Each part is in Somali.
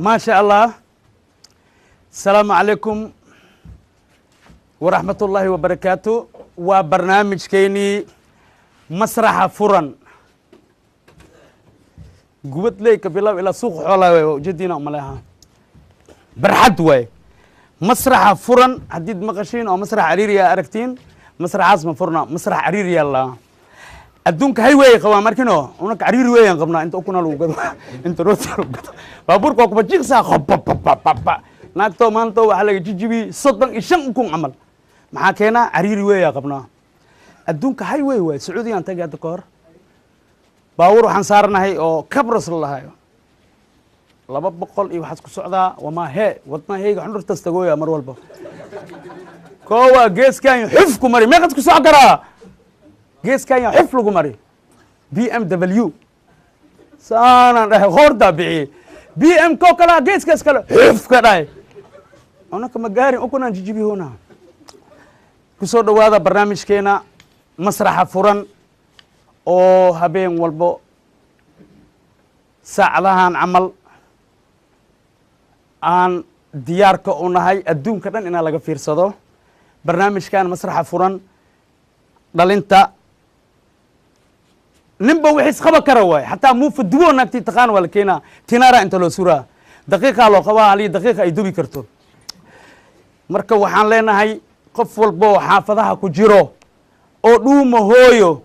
ما شاء الله. السلام عليكم ورحمة الله وبركاته. وبرنامجكيني مسرح furan Gubadley ka bilow ilaa Suuq Xoolaa waay, ujeediina umaleha barxad waay. Masraxa furan haddiid maqashiin oo masrax cariiriya aragtiin, masraxaas ma furna, masrax cariiriya la adduunka highway qabaa markino unaka cariiri weeyaan qabnaa. Inta ukuna lagu gado, inta rooti lagu gado, baabuurka waa kuba jiqsaa qobabababa. Naagto maanta waxaa laga jijibi 35 ukun camal. Maxaa keenaa? Cariiri weeyaa qabnaa. Adduunka highway waay. Sacuudiyaan tagay hadda ka hor, baabuur waxaan saaranahay oo cabros la lahayo, 200 iyo waxaad ku socdaa. Wamaa hee wadnahayga xundhurtaas tagooya mar walba. Koowa geeskan xuf ku mari, meeqad ku soco karaa? Geeskan xuf lagu mari BMW saanaan dhahay, hoordaa bixiyey. BM koo kalaa geeskaas kale xuf ka dhahay. Unaka ma gaarin ukunaan jijibihona. Kusoo dhowaada barnaamijkeena Masraxa Furan oo habeen walbo saacadahan camal aan diyaarka u nahay adduunka dhan inaa laga fiirsado barnaamijkan Masraxa Furan. Dhalinta ninba wixii isqaba kara waay, xataa muufa dubo naagtii taqaan waa la keenaa. Tinaara inta loo suraa, daqiiqaa loo qabaa, halii daqiiqa ay dubi karto. Marka waxaan leenahay qof walbo xaafadaha ku jiro oo dhuuma hooyo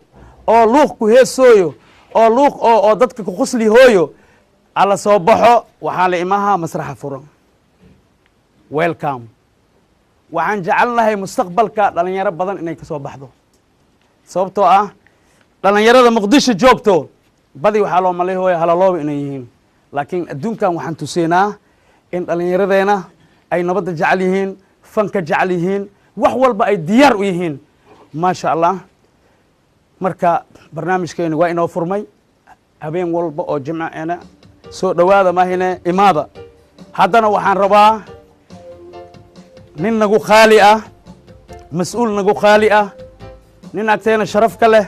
oo luuq ku heesooyo oo luuq oo dadka ku qusli hooyo, alla soo baxo. Waxaa la imahaa Masraxa Furan. Welcome. Waxaan jecelnahay mustaqbalka dhalinyaro badan inay ka soo baxdo, sababtoo ah dhalinyarada Muqdisho joogto badi waxaa loo malay hooya halalooba inay yihiin, laakiin adduunkan waxaan tuseynaa in dhallinyaradeena ay nabadda jecel yihiin, fanka jecel yihiin, wax walba ay diyaar u yihiin, maasha Allah. Marka barnaamijkeeni waa inoo furmay habeen walba oo jimco ena. Soo dhowaada mahine, imaada. Haddana waxaan rabaa nin nagu khaali ah, mas-uul nagu khaali ah, nin agteena sharaf ka leh,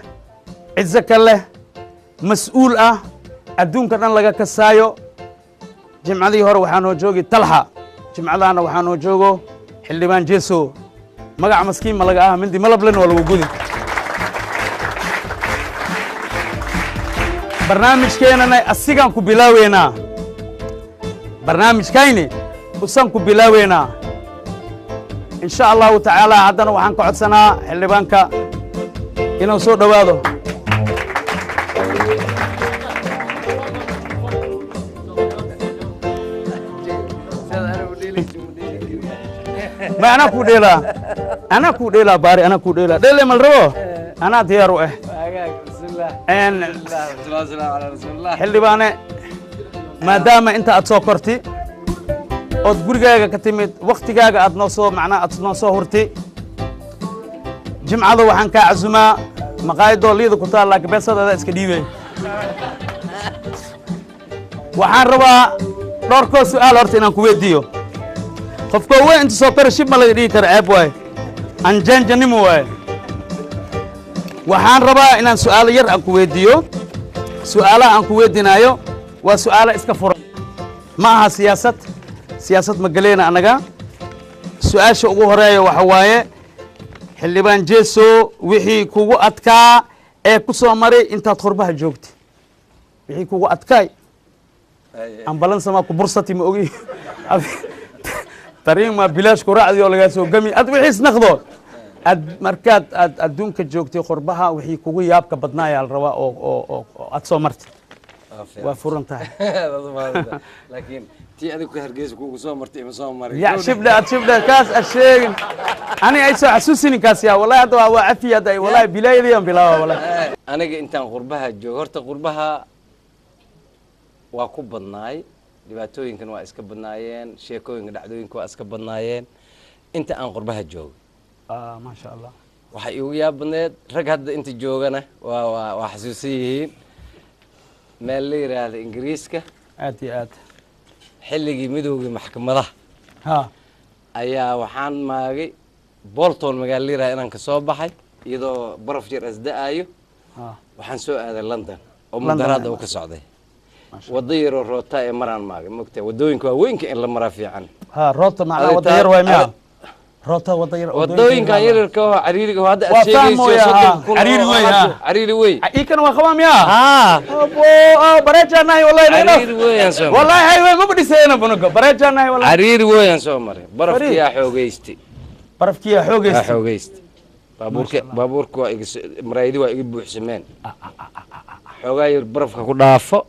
cizo ka leh, mas-uul ah, adduunka dhan laga kasaayo. Jimcadii hore waxaa noo joogi Talxa, jimcadaana waxaa noo joogo Xildhibaan Jeso. Magaca maskiin ma laga ah, mindi malablen waa lagu gudi. Barnaamijkeenana asigaan ku bilaaweynaa, barnaamijkayni usaan ku bilaaweynaa, in sha Allahu tacaala. Haddana waxaan ka codsanaa xildhibaanka inuu soo dhowaado. Ma anaa kuu dheelaa, anaa kuu dheelaa baari, anaa kuu dheelaa dheele mal rabo, anaa diyaar u ah. Xildhibaane, maadaama inta aad soo korti ood gurigaaga ka timid, waktigaaga aad noo soo macnaa aad noo soo hurti, jimcada waxaan kaa casumaa maqaayadoo liida ku taal, laakiin beesadaada iska dhiibay. Waxaan rabaa dhowrkoo su'aal horta inaan ku weydiiyo. Qofkoo weyn inta soo kora shib ma laga dhigi kara, ceeb waaye, anjaanjanimo waaye. Waxaan rabaa inaan su'aalo yar aan ku weydiiyo. Su'aalaha aan ku weydiinaayo waa su'aalo iska furan, ma aha siyaasad, siyaasad ma galeena annaga. Su-aasha ugu horeeya waxa waaye, Xildhibaan Jeso, wixii kugu adkaa ee ku soo maray intaad qurbaha joogtay, wixii kugu adkaay? Ambalansamaa ku bursati ma ogi, tariin maa bilaash ku raacdi oo lagaa soo gami ad wixii isnaqdo ad markaad aad adduunka joogtay qurbaha, wixii kugu yaabka badnaayaa la rabaa oo aad soo martay. Waa furan tahay. Laakiin tii adiga ku Hargeysa kugu soo martay ima soo marin. Ya shibdhe ad shibdhe kaas ad sheegin, ani ay soo xasuusinin kaas. Ya wallahi hadda waa cafiya hadda, wallahi bilaayadii bilaaba wallahi. Aniga intaan qurbaha joogo, horta qurbaha waa ku badnaay, dhibaatooyinkan waa iska badnaayeen, sheekooyinka dhacdooyinka waa iska badnaayeen inta aan qurbaha joogo. Maasha Allah. Waxay igu yaab badneed, rag hadda inta joogana waa xasuusan yihiin, meel la yidhaahda Ingiriiska. Aad iyo aad. Xilligii midoogii maxkamadaha ayaa waxaan maagay Bolton, magaalo la yidhahda, inaan kasoo baxay iyadoo baraf yar asda-aayo. Waxaan soo aaday London oo London mudaharaadda ayaa uu ka socday. Waddo yaroo roota ee maraan maagay, mogtahay waddooyinka waaweynka in la maraa fiican. Ha, roota macnaa wadda yar waay miya? Roota wadda yar. Waddooyinkan yararka oo cariiriga oo hadda Waa aad sheegayso fahmooya, 30,000 cariiri oo wey, ha. Cariiri wey. Ikan waa qabaa miya? Haa. Abo, bareejaanahay wallahi. Cariiri weeyaan soo maray. Wallahi highway maba dhisayna bunuga, bareejaanahay wallahi. Cariiri weeyaan soo maray, barafkiyaa xoogeystay. Barafkiyaa aa xoogeystay. Xoogeystay baabuurka, waa iga maraayadi waa iga buuxsameen. Xoogaa yar barafka ku dhaafo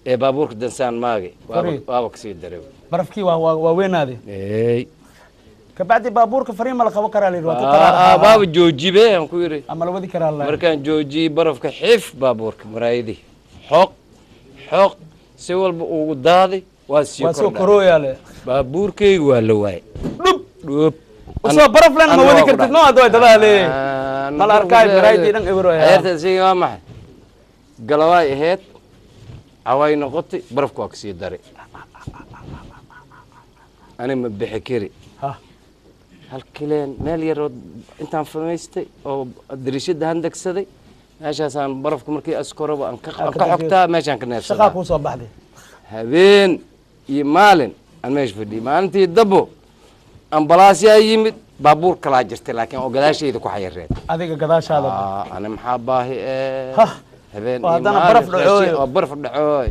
ee baabuurka dansaan maage waaba Fariid. Waaba kasii daray. Barafkii waa weynaaday. Ey. Kabacdi baabuurka fariin ma la qaban karaa la yidhi, waa ku Aa, qaraar. Baaba joojibe aan ku yidhi. Ama la wadi karaa la. Markaan joojiyey barafka xif baabuurka maraayadii xoq xoq si walba ugu daaday, waa sii waa soo kordhaa. Korooyaa le. Baabuurkayga waa la waayay. Dhub. Dhub. Usoo baraf len ma Anna wadi waa ku kartid. dhacay. No adoo dadaa le. Ah, Ma la arkaayo, maraayadii dhan eber waay. Ciyaarta isaga waa maxay? Galawaay ahayd, cawaay noqotay, barafka waa kasii daray, ani ma bixi kari. Ha. Hal kileen meel yaroo intaan famaystay oo dariishada handagsaday, meeshaasaan barafka markii askoraba aan ka aan ka xogtaa, meeshaan ka shaqaa neefsadaa. Kuu soo baxday. Habeen iyo maalin aan meesha fadhiyay, maalintii dabo ambalaasyaa yimid, baabuur kalaa jirtay laakiin oo gadaashayda ku xayireed. Adiga gadaashaada. Aa, ani maxaa baahi ee Hah. Habeen Oo iyo haddana maalin baraf raashin dhacooyo. Oo baraf dhacooy,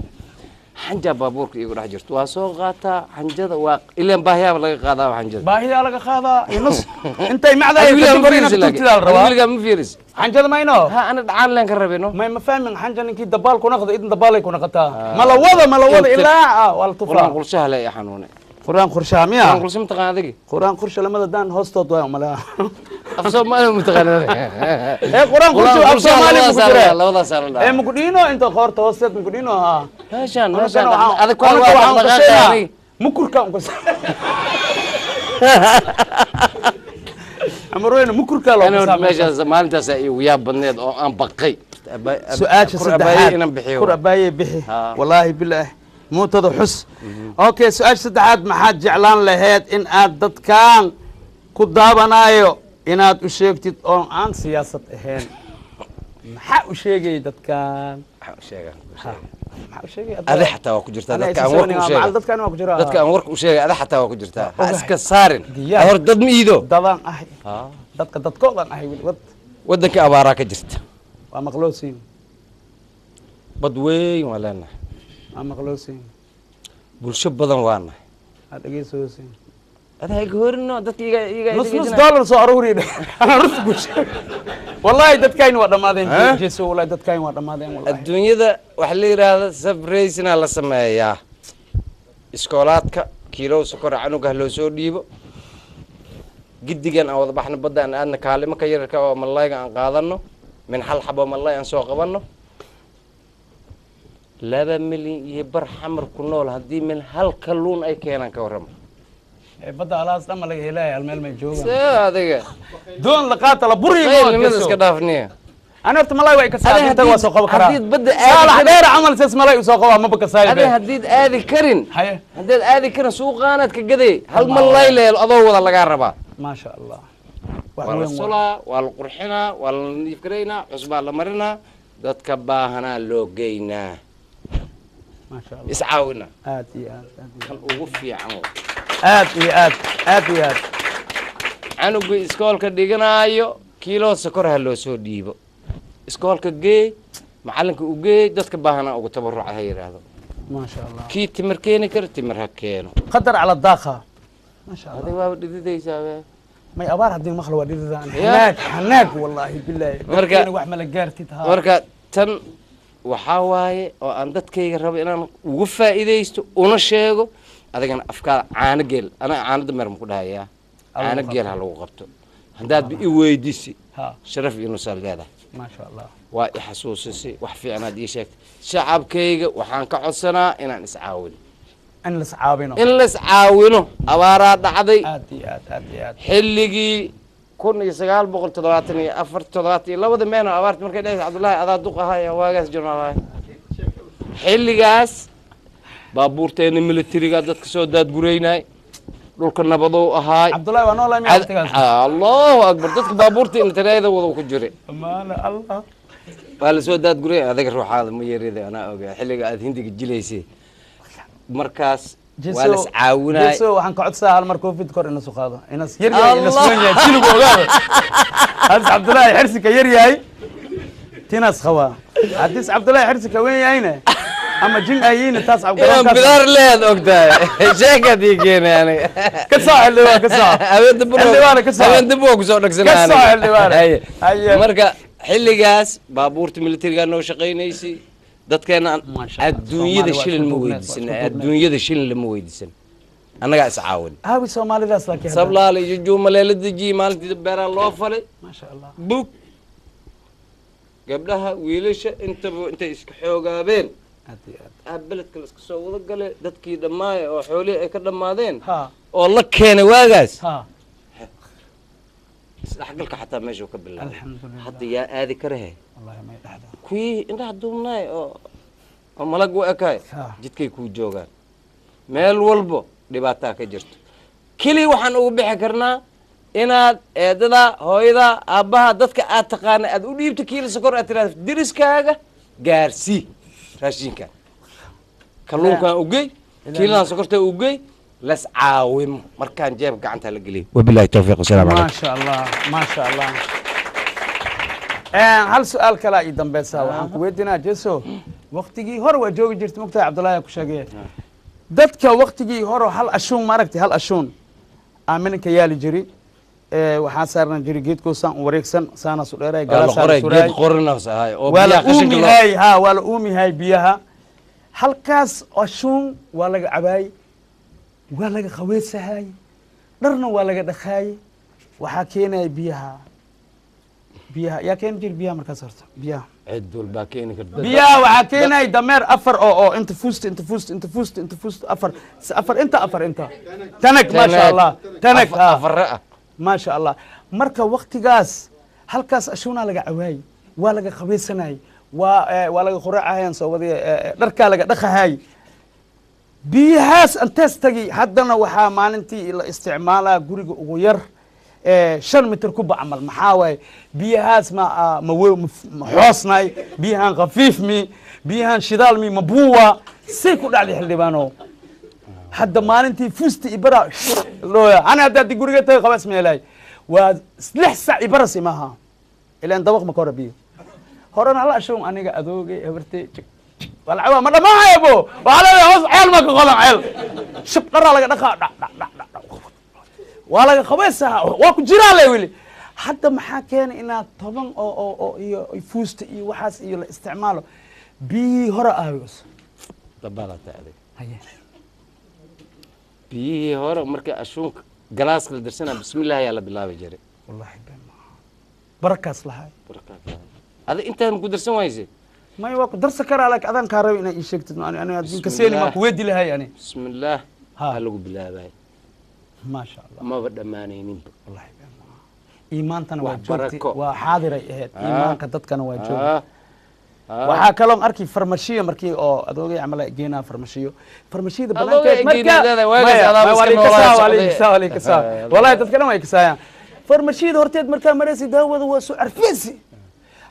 xanjaa baabuurka iigu dhex jirto, waa soo qaataa xanjada, waa ileen baahiyaaba laga qaadaa xanjada. Baahidaa laga qaadaa iyo nus intay macda ay Weligaa ma kategori inaad fiirisid laakiin. turtidaa la rabaa. Weligaa ma fiirisid. Xanjada mayno. Ha, ana dhacaan leen ka rabino. May ma fahmin xanja, ninkii dabaal ku naqdo idin dabaalay ku naqataa, ma la wada, ma la wada ilaa waa la tufaa. Quraan qulshaha le i xanuunay. Quraan qurshaha miya? Quraan qulsha mataqaan adigi? Quraan qursha lamada daan hoostood waay umalaa. Af Soomaali mataqaan adiga? Ee quraan qursha af Soomaali ku jira. Labadaasaa la ee dhahaa. Mukudhiino inta qoorta hoosteed mukudhiino ha. Meeshaan meeshaan waxaan adag waxaan waa dhaqaaqay qashaynaa aniga. Mukurka un kas amarweyne mukurka loo Anuu qasaa meeshaas maalintaas igu yaab badneed oo aan baqay. Su-aasha Kur abaaye saddexaad. Inaan bixiyo. Kur abaaye bixi. Ha. Wallaahi bilaah muutada xus. Okay, su-aasha saddexaad: maxaad jeclaan lahayd in aad dadkan ku daabanaayo inaad u sheegtid oon aan siyaasad ahayn? Maxaa u sheegay dadkan? Waxaan u sheegaa. Ha, maxaa u sheegay? Adi xataa waa ku jirtaa dadka aan warka u sheegay. Dadkan waa ku jiraa. Dadka aan warka u sheegay adi xataa waa ku jirtaa. Ha Ogahay. iska saarin. Diyaar. Hor dad ma iido. Dadaan ahay, dadka dadkoodan ahay weli wad. Waddanka abaaraa ka jirta. Waa maqloosiin. Bad weyn waa leenahay. Waa maqloosiin. Bulsho badan waa nahay. Waa dhegeysoosiin. Ada ha iga horino dadka iga iga nus nus dollar soo aruuri. Anaa runta kuu sheegay, wallahi dadkayni waa dhammaadeen. Ha? Jeeso, wallahi dadkayni waa dhammaadeen wallahi. Adduunyada waxaa la yidhaahda sabraysinaa la sameeyaa. Iskoolaadka kiilow sokor canuga ha loo soo dhiibo. Giddigan aan wada baxno, badda aan aadna, kaalimo ka yararka oo malayga aan qaadano, min hal xabo malay aan soo qabanno. 2.5 milyan Xamar ku nool haddii min hal kalluun ay keenaan, ka warrama. Ee, badda alaas dhan ma laga helaya, hal meel may joogaan. See adiga. Doon la qaata la buri. Qaylnimada iska dhaafniya. Ana horta malay waa ikasaa Adi inta waa soo qaban karaa. Haddiid badda aadi Saalax karin- dheer camal sees malay usoo qabaa maba kasaayo. Adi haddiid aadi karin, haye, haddaad aadi karin suuqaanaad ka gaday hal malay leel adoo wada lagaa rabaa. Maasha Allah, wax waa la weyn waa. Sulaa waa la qurxinaa, waa la nadiif garaynaa, cusbaa la marinaa, dadka baahanaa loo geynaa. Maasha Allah. Iscaawina. Aad iyo aad, aad iyo kan ugu fiican wa. Aad iyo aad, aad iyo aad. Canuga iskoolka dhiganaayo kiilo sokor ha loo soo dhiibo, iskoolka geey, macalinka u geey, dadka baahanaa ugu tabaruca ha yidhaahdo. Maasha Allah. Kii timir keeni kara timir ha keeno. Qadar cala daaqa, maasha Allah. Adig waaba dhididaysaa be. May abaar haddii maqla waa dhididaan. Ya. Xanaag xanaag wallahi billahi. Marka- Dadkeena wax mala gaartid ha. Marka tan waxaa waaye oo aan dadkayga rabo inaan ugu faa'iidaysto una sheego, adigana afkaada caano geel, anaga caano dameer ma ku dhahayaa, caano geel ha lagu qabto haddaadba i weydiisi. Ha. Sharaf iyo nusaal leedahay. Maasha Allah. Waa i xasuusisay, wax fiicanaad ii sheegtay. Shacabkayga waxaan ka codsanaa inaan iscaawino. In la iscaawino. In la iscaawino, abaaraa dhacday. Aad iyo aad, aad iyo aad. Xilligii 1974, 72-da meeno abaarta markay dhexaysa, Cabdullaahi adaa duq ahaa waagaas joornaalahay. Xilligaas baabuurteena militariga dadka soo daadgureynay, dhulka nabadow ahaay. Cabdullahi waa noolaa miyaa waqtigaas? Allahu akbar, dadka baabuurta intareeda wada ku jiray. Amaana Allah. Waa lasoo daadguray. Adiga ruuxaada ma yarida, anaa ogaa xilliga aad Hindiga jilaysay. Markaas waa las caawinay. Jeso, waxaan ka codsaa hal mar covid kor ina soo qaado, inas yar yahay, inas weyn yahay, jiligu ogaado. Hadis Cabdullaahi Xirsi ka yar yahay, tinas qabaa. Hadis Cabdullaahi Xirsi ka weyn yahayna ama jin ayiina, taas inaan bidaar leed ogtahay, sheekaad ii keenay aniga. Ka soo xildhibaan, ka soo Habeen dambe xildhibaana, ka soo habeen dambe waa kusoo dhagsanaa. Ka soo xildhibaana. Haye. Haye. Marka xilligaas baabuurta militariga noo shaqaynaysay, dadkeena Maasha Allah. adduunyada Soomaali waa shilin isku ma duubneed, waa weydiisan, isku duubneed. adduunyada shilin lama weydiisan, annagaa is caawin. Aawi Soomaalidaas laakiin hadda. Sablaale iyo Juumaleela dejiyey, maalintii beeraa loo falay. Maasha Allah. Bug gabdhaha, wiilasha intaba intay iska xoogaabeen Aad iyo aad. aa beledka la iska soo wada galay, dadkii dhammaaya oo xoolihii ay ka dhammaadeen oo la keenay waagaas. Isdhexgalka xataa meeshuu ka bilaabay. Alxamdulillah. Hadda yaa aadi karahe? Wallahi may dhexda. Kuwii indhaha duubnaay oo malag u ekaay jidkay kuu joogaan, meel walbo dhibaataa ka jirto. Keliya waxaan ugu bixi karnaa inaad eedada, hooyada, aabbaha, dadka aad taqaana aad u dhiibto kiilo sokor, aad tiraahdo deriskaaga gaarsii raashinkan, kalluunkan ugey, kiiladan sokorta ugey, las caawimo. Markaan jeeb gacanta la geliyo. Wabilahi towfiiq, wasalaamu calaykum. Ma sha Allah, ma sha Allah. Hal su-aal kalaa ii dambeysa waxaan ku weydiinaa Jeso. Waktigii hore waa joogi jirta, mogtahay, Cabdullaahi ku sheegaya dadka waktigii hore hal ashuun, maaragtay, hal ashuun aaminanka yaali jiri. Waxaa saarnan jiri geedkoosaan u wareegsan, saanaas u dheeray. Waa la galaasaa la qoray suraay. Geed qorinaas ahay oo waa la biyaha qashinka loo uumihay, ha, waa la uumihay biyaha. Halkaas ashuun waa laga cabaay, waa laga qaweysahay, dharna waa laga dhaqaay. Waxaa keenaya biyaha. Biyaha yaa keeni jiri biyaha markaas horta? Biyaha Cid walbaa keeni karta. Biyaha waxaa keenaya dameer afar oo inta fuusta, inta fuusta, inta fuusta, inta fuusta, afar afar inta, afar inta, tanag, maasha Allah, tanag ha. Afare ah. Maasha Allah. Marka waktigaas halkaas ashuunaa laga cawaayey, waa laga qabaysanayay, waa laga quraacahayaan, soo wadiya, dharkaa laga dhaqahay biyahaas antees tagi. Haddana waxaa maalintii la isticmaalaa guriga ugu yar 5 mitir kuba camal. Maxaa waaye biyahaas? Ma ma ma xoosnay biyahan? Khafiif mi biyahan? Shidaal mi mabuwa say ku dhacday, xildhibaano? Hadda maalintii fusti ibara looya. Ana hadda haddii guriga tago qabaas meelay waa 6 sac ibaras imaha, ilaan dabaq ma kora biyo. Horena hala ashuun aniga adoogay habartay jig jig waa la cabaa, ma dhammaanaya bo. Waxaa leedahay hoos ceel ma ka qodan, ceel shib dharaa laga dhaqaa, dhac dhac dhac dhac dhac, waa laga qabaysaa, waa ku jiraa le weli. Hadda maxaa keenay inaad 10 oo iyo fuusta iyo waxaas iyo la isticmaalo? Biyihii hore aawis. Dabaalata adig. Haye. Biyihii hore marka ashuunka galaaska la darsanaa, bismillaah ayaa la bilaabi jiray. Wallahi been maaha, barakaas lahay. Adi intaan ku darsan wayse. May, waa ku darsan karaa, laakiin adaan kaa raba inaa ii sheegtid. Ani adduunka seeni maa ku weedi lahay ani. Bismillaah Ha. ha lagu bilaabay. Maasha Allah. Maba dhammaanayninba. Wallahi been maaha, iimaantana waa Wax joogtay. barako. Waa xaadiray ahayd. Iimaanka dadkana waa joogtay. Ah. Waxaa kaloo arkay farmashiyo markii oo adoogay camal ay geenaa farmashiyo, farmashiyada Adoogay banaankeed ay geenaa leedahay, waagaas Maya, adaaba maya, waa iska la ikasaa, noolaa waa la socday. ikasaa, waa la ikasaa. Wallahi dadka dhan way ikasaayaan. Farmashiyada horteed markaa maraysa, daawada waa soo carfeysi.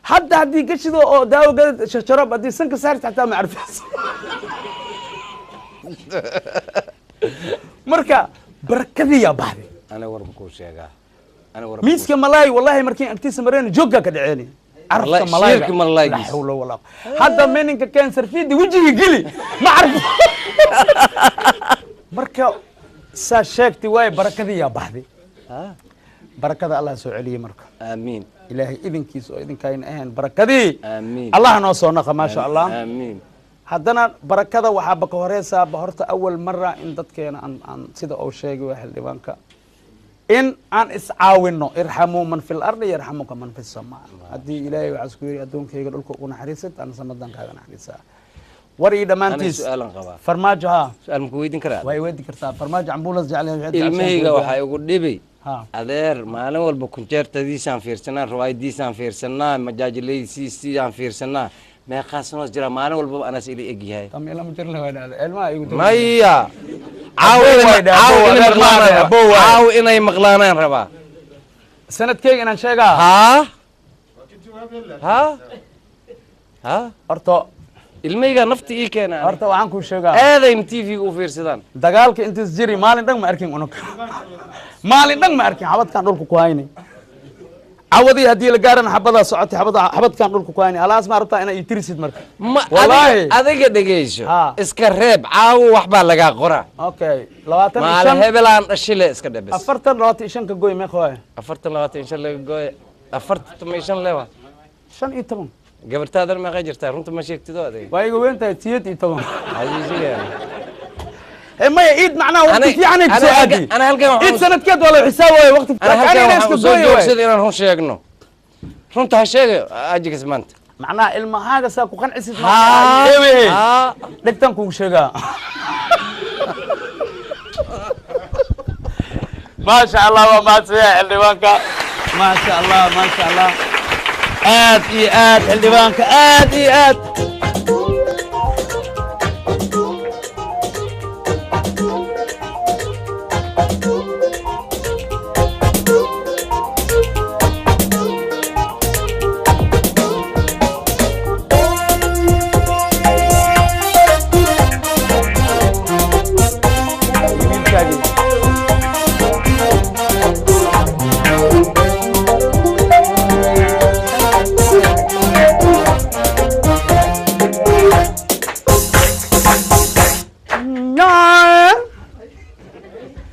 Hadda haddii gashido oo daawo gadad shasharab, haddii sanka saarta xataa ma carfeysi. Marka barakadii yaa baxday. Ana war ma kuu sheegaa? Ana war Miiska malaay, wallahi markiin agtiisa mareen jooggaa ka dhaceeni carafta Wallahi, shiirka malaygiis. La xawla walaa quwwata. Hadda meninka keen sarfiidi wejiga geli, ma carfo. Marka saa sheegti waaye, barakadii yaa baxday. Barakada Allah soo celiyey marka. Aamiin. Ilaahay idinkiisa oo idinkayna ahayn barakadii. Aamiin. Allah noo soo naqa, maasha Allah. Aamiin. Haddana barakada waxaa baka horeysaaba horta awal mara in dadkeena aan sida uu sheegay waa xildhibaanka, in aan iscaawino. Irxamuu man fi lardi yarxamuka man fi samaa. Haddii Ilaahay waxaa isku yidhi addoonkayga dhulka ugu naxariisad, aan samadan kaaga naxariisaa. War iyo Ana dhammaantiis. Su-aalan qabaa. Farmaajo, ha. Su-aal ma ku weydiin karaa? Way weydii kartaa. Farmaajo cambuulas jecel. Ilmahayga waxaa igu dhibay, Ha. adeer, maalin walba kunjeertadiisaan fiirsanaa, riwaayadiisaan fiirsanaa, majaajilaysiisaan fiirsanaa. Meeqaa sanoos jiraa? Maalin walbaba anaas ila egyahay. Tam ilama jir la waynaada ilmaha igu Maya, caaw. Abbo Inay waay caaw abbo inay adeer maqlaanaan maane, rabaa. abbo waay. Caaw inay maqlaanaan rabaa. Sanadkeyga inaan sheegaa? Haa haa. Ha. Horta Ilmahaygaa nafta ii keena. Horta waxaan kuu sheegaa, aadayna TV-ga u fiirsadaan. Dagaalka intaas jiri maalin dhan ma arkin unug, maalin dhan ma arkin. Xabadkaan dhulka ku hayni, cawadii haddii la gaarana xabadaa socotay, xabada xabadkaan dhulka ku hayni. Alaas ma rabtaa inaa ii tirisid marka? Ma. Wallaahi. Adiga dhegeyso. Ha. Iska reeb, caawo wax baa lagaa qoraa. Okay, 25. Maalin hebelaan dhashile iska dhebes. 40 25 ka goy, meeqa waay? 40 25 laga gooye, 45 lewa. 15. Gabartaadan meeqay jirtaa? Runta ma sheegtido adiga. Waa iga weyn tahay, 18. Xasiisiga. Maya, iid macnaha waqti fiican ay kusoo aadi. Ana halkan waxaan iid sanadkeed waa loo xisaabaya waqti. Ana halkan Anina waxaan iska usoo gooya waay. joogsaday inaan run sheegno. Runta ha sheegayo ajigas maanta. Macnaha ilmahaaga saa ku qancisid. Haa. Ewe. Haa. Dhegtan kugu sheegaa. Maasha Allah, waa mahadsanyahay xildhibaanka. Maasha Allah, maasha Allah, aad iyo aad xildhibaanka, aad iyo aad. Wiilkaagii.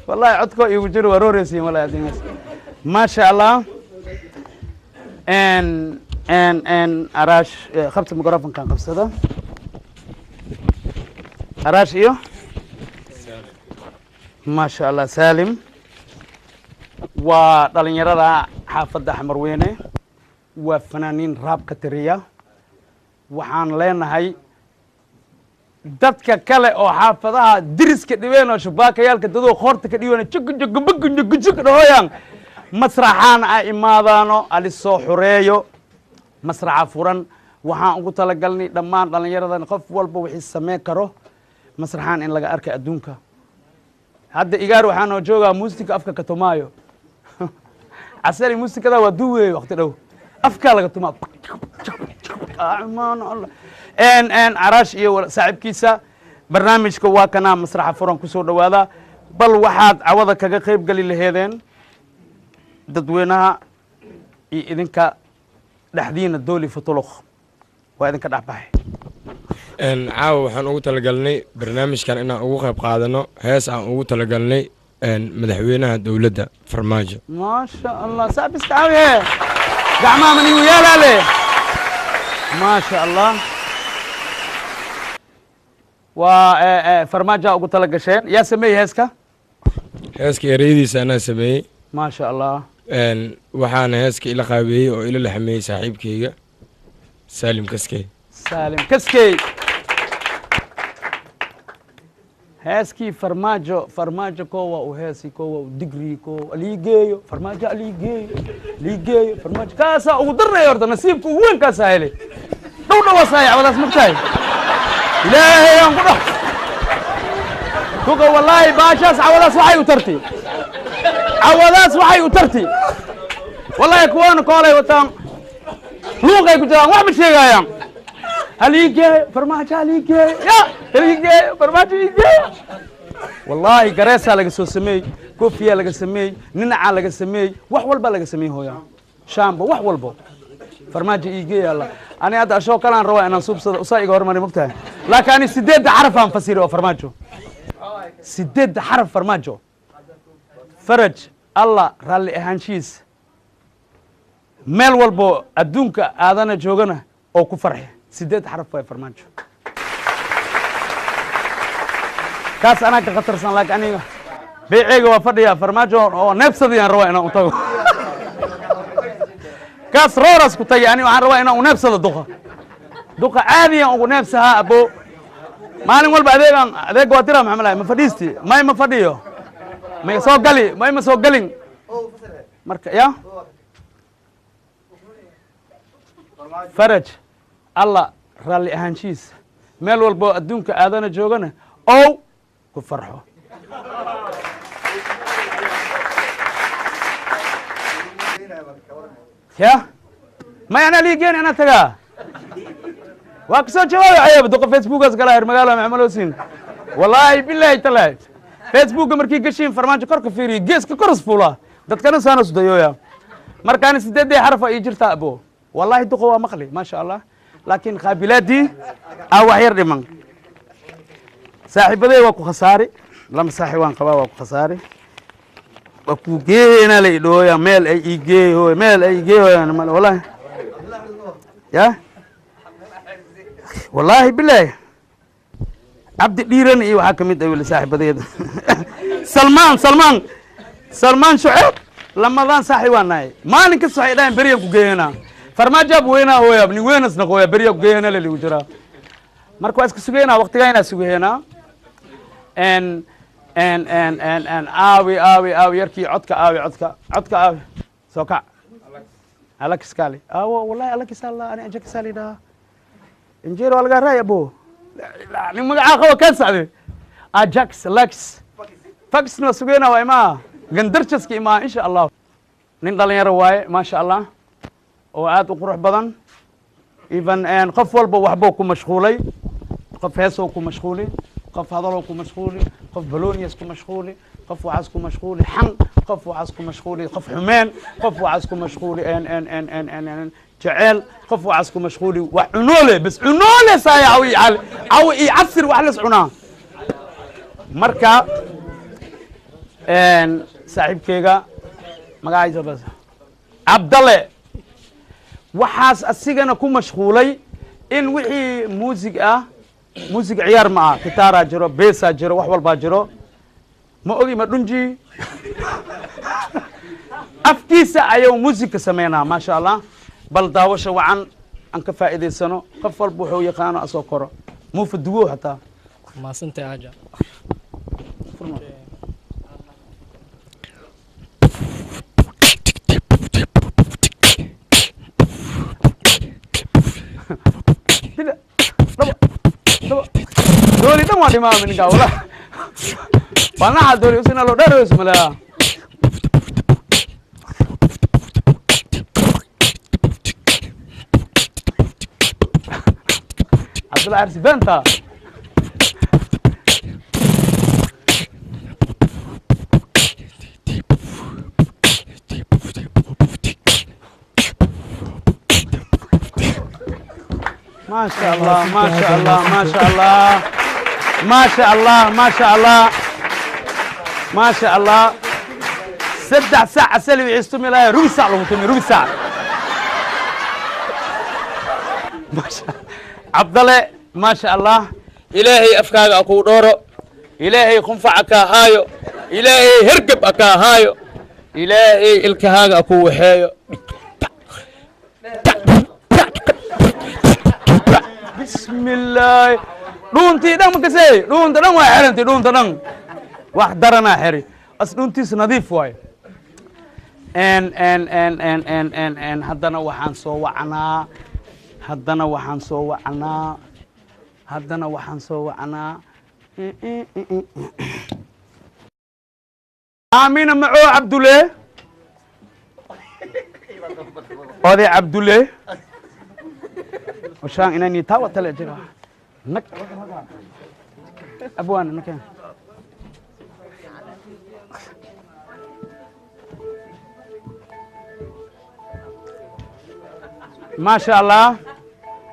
Wallahi codko igu jiro waa rooreysiin wallahi adingaas. Maasha Allah. En Arash, qabta microfonkan, qabsada Arash iyo maasha Allah Salim waa dhalinyarada xaafadda Xamarweyne, waa fanaaniin rap ka tiriya. Waxaan leenahay dadka kale oo xaafadaha diriska dhibeen oo shubaakayaalka dadoo qoorta ka dhiibeen jugu jugu bugu jugu jugu dhahoyaan, masraxaan a imaadaano ali soo xureeyo. Masraxa furan waxaan ugu talagalnay dhammaan dhallinyaradan, qof walba wixii sameyn karo masraxaan in laga arkay adduunka. Hadda igaar waxaa noo joogaa muusika afka ka tumaayo. Casari muusikada waa duweey, waqti dhow afkaa laga tumaa. En Arash iyo saaxiibkiisa barnaamijka waa kanaa masraxa furan kusoo dhawaada. Bal waxaad cawada kaga qayb geli laheedeen dadweynaha iyo idinka dhexdiina dooli futuluq waa idinka dhex baxay. Caawa waxaan ugu talagalnay barnaamijkan inaan ugu qayb qaadano hees aan ugu talagalnay madaxweynaha dowladda Farmaajo. Maasha Allah, saabiska caawiye gacmaha manigu yaalaale. Maasha Allah, waa Farmaajoa ugu tala gasheen. Yaa sameeyey heeska? Heeska ereyadiisa anaa sameeyey. Maasha Allah. Waxaana heeska ila qaabeeyey oo ila laxameeyey saaxiibkeyga Saalim Kaskey. Saalim Kaskey. Heeskii Farmaajo, Farmaajo kowa u heesi, kowa u digri, ko aliigeeyo Farmaajo, aliigeeyo, aliigeeyo Farmaajo, kaasaa ugu darnaya. Horta nasiibka ugu weyn kaasaa helay. Dhow dhawaasaya cawadaas magtahay. Ilaahay aan ku dhax tuka, wallaahi baashaas cawadaas waxay u tarti, cawadaas waxay u tarti wallaahi. Kuwaana koolay wataan, luuqay ku jiraan, wax ma sheegayaan. Haliigeeyo Farmaajo, haliigeeyo, ya haliigeeyo Farmaajo, iigeeyo. Wallaahi gareesaa laga soo sameeyey, koofiyaa laga sameeyey, ninacaa laga sameeyey, wax walbaa laga sameeyey, hooyaa shaamba, wax walbo Farmaajo iigeeya. Alla, ani hadda ashoo kalaan rabaa inaan suubsado usaa iga hormari mogtahay, laakiin ani sideedda xaraf aan fasiri oo Farmaajo, sideedda xaraf Farmaajo: faraj Allah raalli ahaanshihiisa meel walbo adduunka aadana joogana oo ku farxe. Sideed xaraf waay Farmaajo. Kaas anaa ka khatarsan, laakiin aniga beeceyga waa fadhiyaa. Farmaajo oo neebsadayaan rabaa inaan u tago. Kaas rooras ku tagay, ani waxaan rabaa inaan u neebsado duqa. Duqa caadiyaan ugu neebsahaa abo. Maalin walba adeegaan, adeega waa diraa. Maxaa malahay? Ma fadhiisti? May, ma fadhiyo, may soo gali, may ma soo gelin marka. Ya faraj Allah raalli ahaanshihiisa meel walbo adduunka aadana joogana ow ku farxo. Ya may anaa liigeeni, anaa tagaa. Waa kasoo jawaabay ayaaba duqa Facebookaas galaa reer magaalo maxamed Hussein. Wallaahi bilaahi talaahi, Facebooka markii gashiin Farmaajo korka fiiriyo, geeska koras fuulaa, dadkana saanas dayooya. Markaana sideedii xarfa ii jirtaa abo. Wallaahi duqa waa maqli, maasha Allah, laakiin qaabilaadii aa wax yar dhiman. Saaxiibaday waa ku khasaari, lama saaxiib waan qabaa, waa ku khasaari, waa ku geena la idhooya meel ay ii geeyo, meel ay ii geeyoyaan male. Wallahi ya wallaahi bilaahi, Cabdi Dhiiran iyo waxaa kamid ah weli saaxiibadeeda Salmaan Shuceeb. Lamadaan saaxiib waan nahay. Maalin kasta waxay dhahayn beriyaan ku geeyanaa Farmaajaab weynaa hooyaab nin weynas naqooya, beriyaa ku geeyana la ligu jiraa. Marka waa iska sugeynaa, waqtigaa inaa sugeynaa. En en en en en aawi aawi aawi yarkii codka, aawi codka, codka aawi, soo kac Alakis kaali aawo. Wallahi Alakis alla ani Ajakis la yidhaha, injeer waa lagaa raay abo. Nin magacaa qaba kaan sacde Ajax Lex Faxna waa sugeynaa, waa imaa gandarjaska imaa insha Allah. Nin dhalinyaro waaye, maasha Allah, oo aad u qurux badan. Even qof walba waxbuu ku mashquulay, qof heesoo ku mashquuli, qof hadaloo ku mashquuli, qof baloniyas ku mashquuli, qof waxaas ku mashquuli xan, qof waxaas ku mashquuli, qof xumeen, qof waxaas ku mashquuli en en en en en en jeceel, qof waxaas ku mashquuli wax cunoole bas cunoole saaya awi awi iyo casir wax las cunaa. Marka saaxiibkeyga magaciisa bas Cabdalle waxaas asigana ku mashquulay in wixii muusig ah. Muusig ciyaar ma ah, kitaaraa jiro, beesaa jiro, wax walbaa jiro. Ma ogi ma dhunji afkiisa ayuu muusig ka sameynaa, maasha Allah. Bal daawasha wacan aan ka faa'iidaysano, qof walba wuxuu yaqaano asoo koro muufa duwo xataa. Maasantay aja. Tidak. Laba. Laba. Dooli dhan waa dhimaa ninkaa wala. Wanaxa dooli usina loo dheer malaa. Cabdulla Arsi beenta. ما شاء الله ما شاء الله ما شاء الله ما شاء الله ما شاء الله ما شاء الله. 3 saac asali wixii ilaa rubi saac lagu tumi, rubi saac. ما شاء Cabdale, ما شاء الله. Ilaahay afkaaga kuu dhooro, Ilaahay qunfaca kaa haayo, Ilaahay hergeb kaa haayo, Ilaahay ilkahaaga kuu waxeeyo. Bismi illaahi, dhuuntii dhan makasey, dhuunta dhan waa xirantay, dhuunta dhan wax daranaa xiri as, dhuuntiisa nadiif waayo. En en en en en en en haddana waxaan soo wacnaa, haddana waxaan soo wacnaa, haddana waxaan soo wacnaa Aamina Macoo Cabdulle, oday Cabdulle washaan inani tawa tale jira nag abwaana nakeen. Maa sha Allah,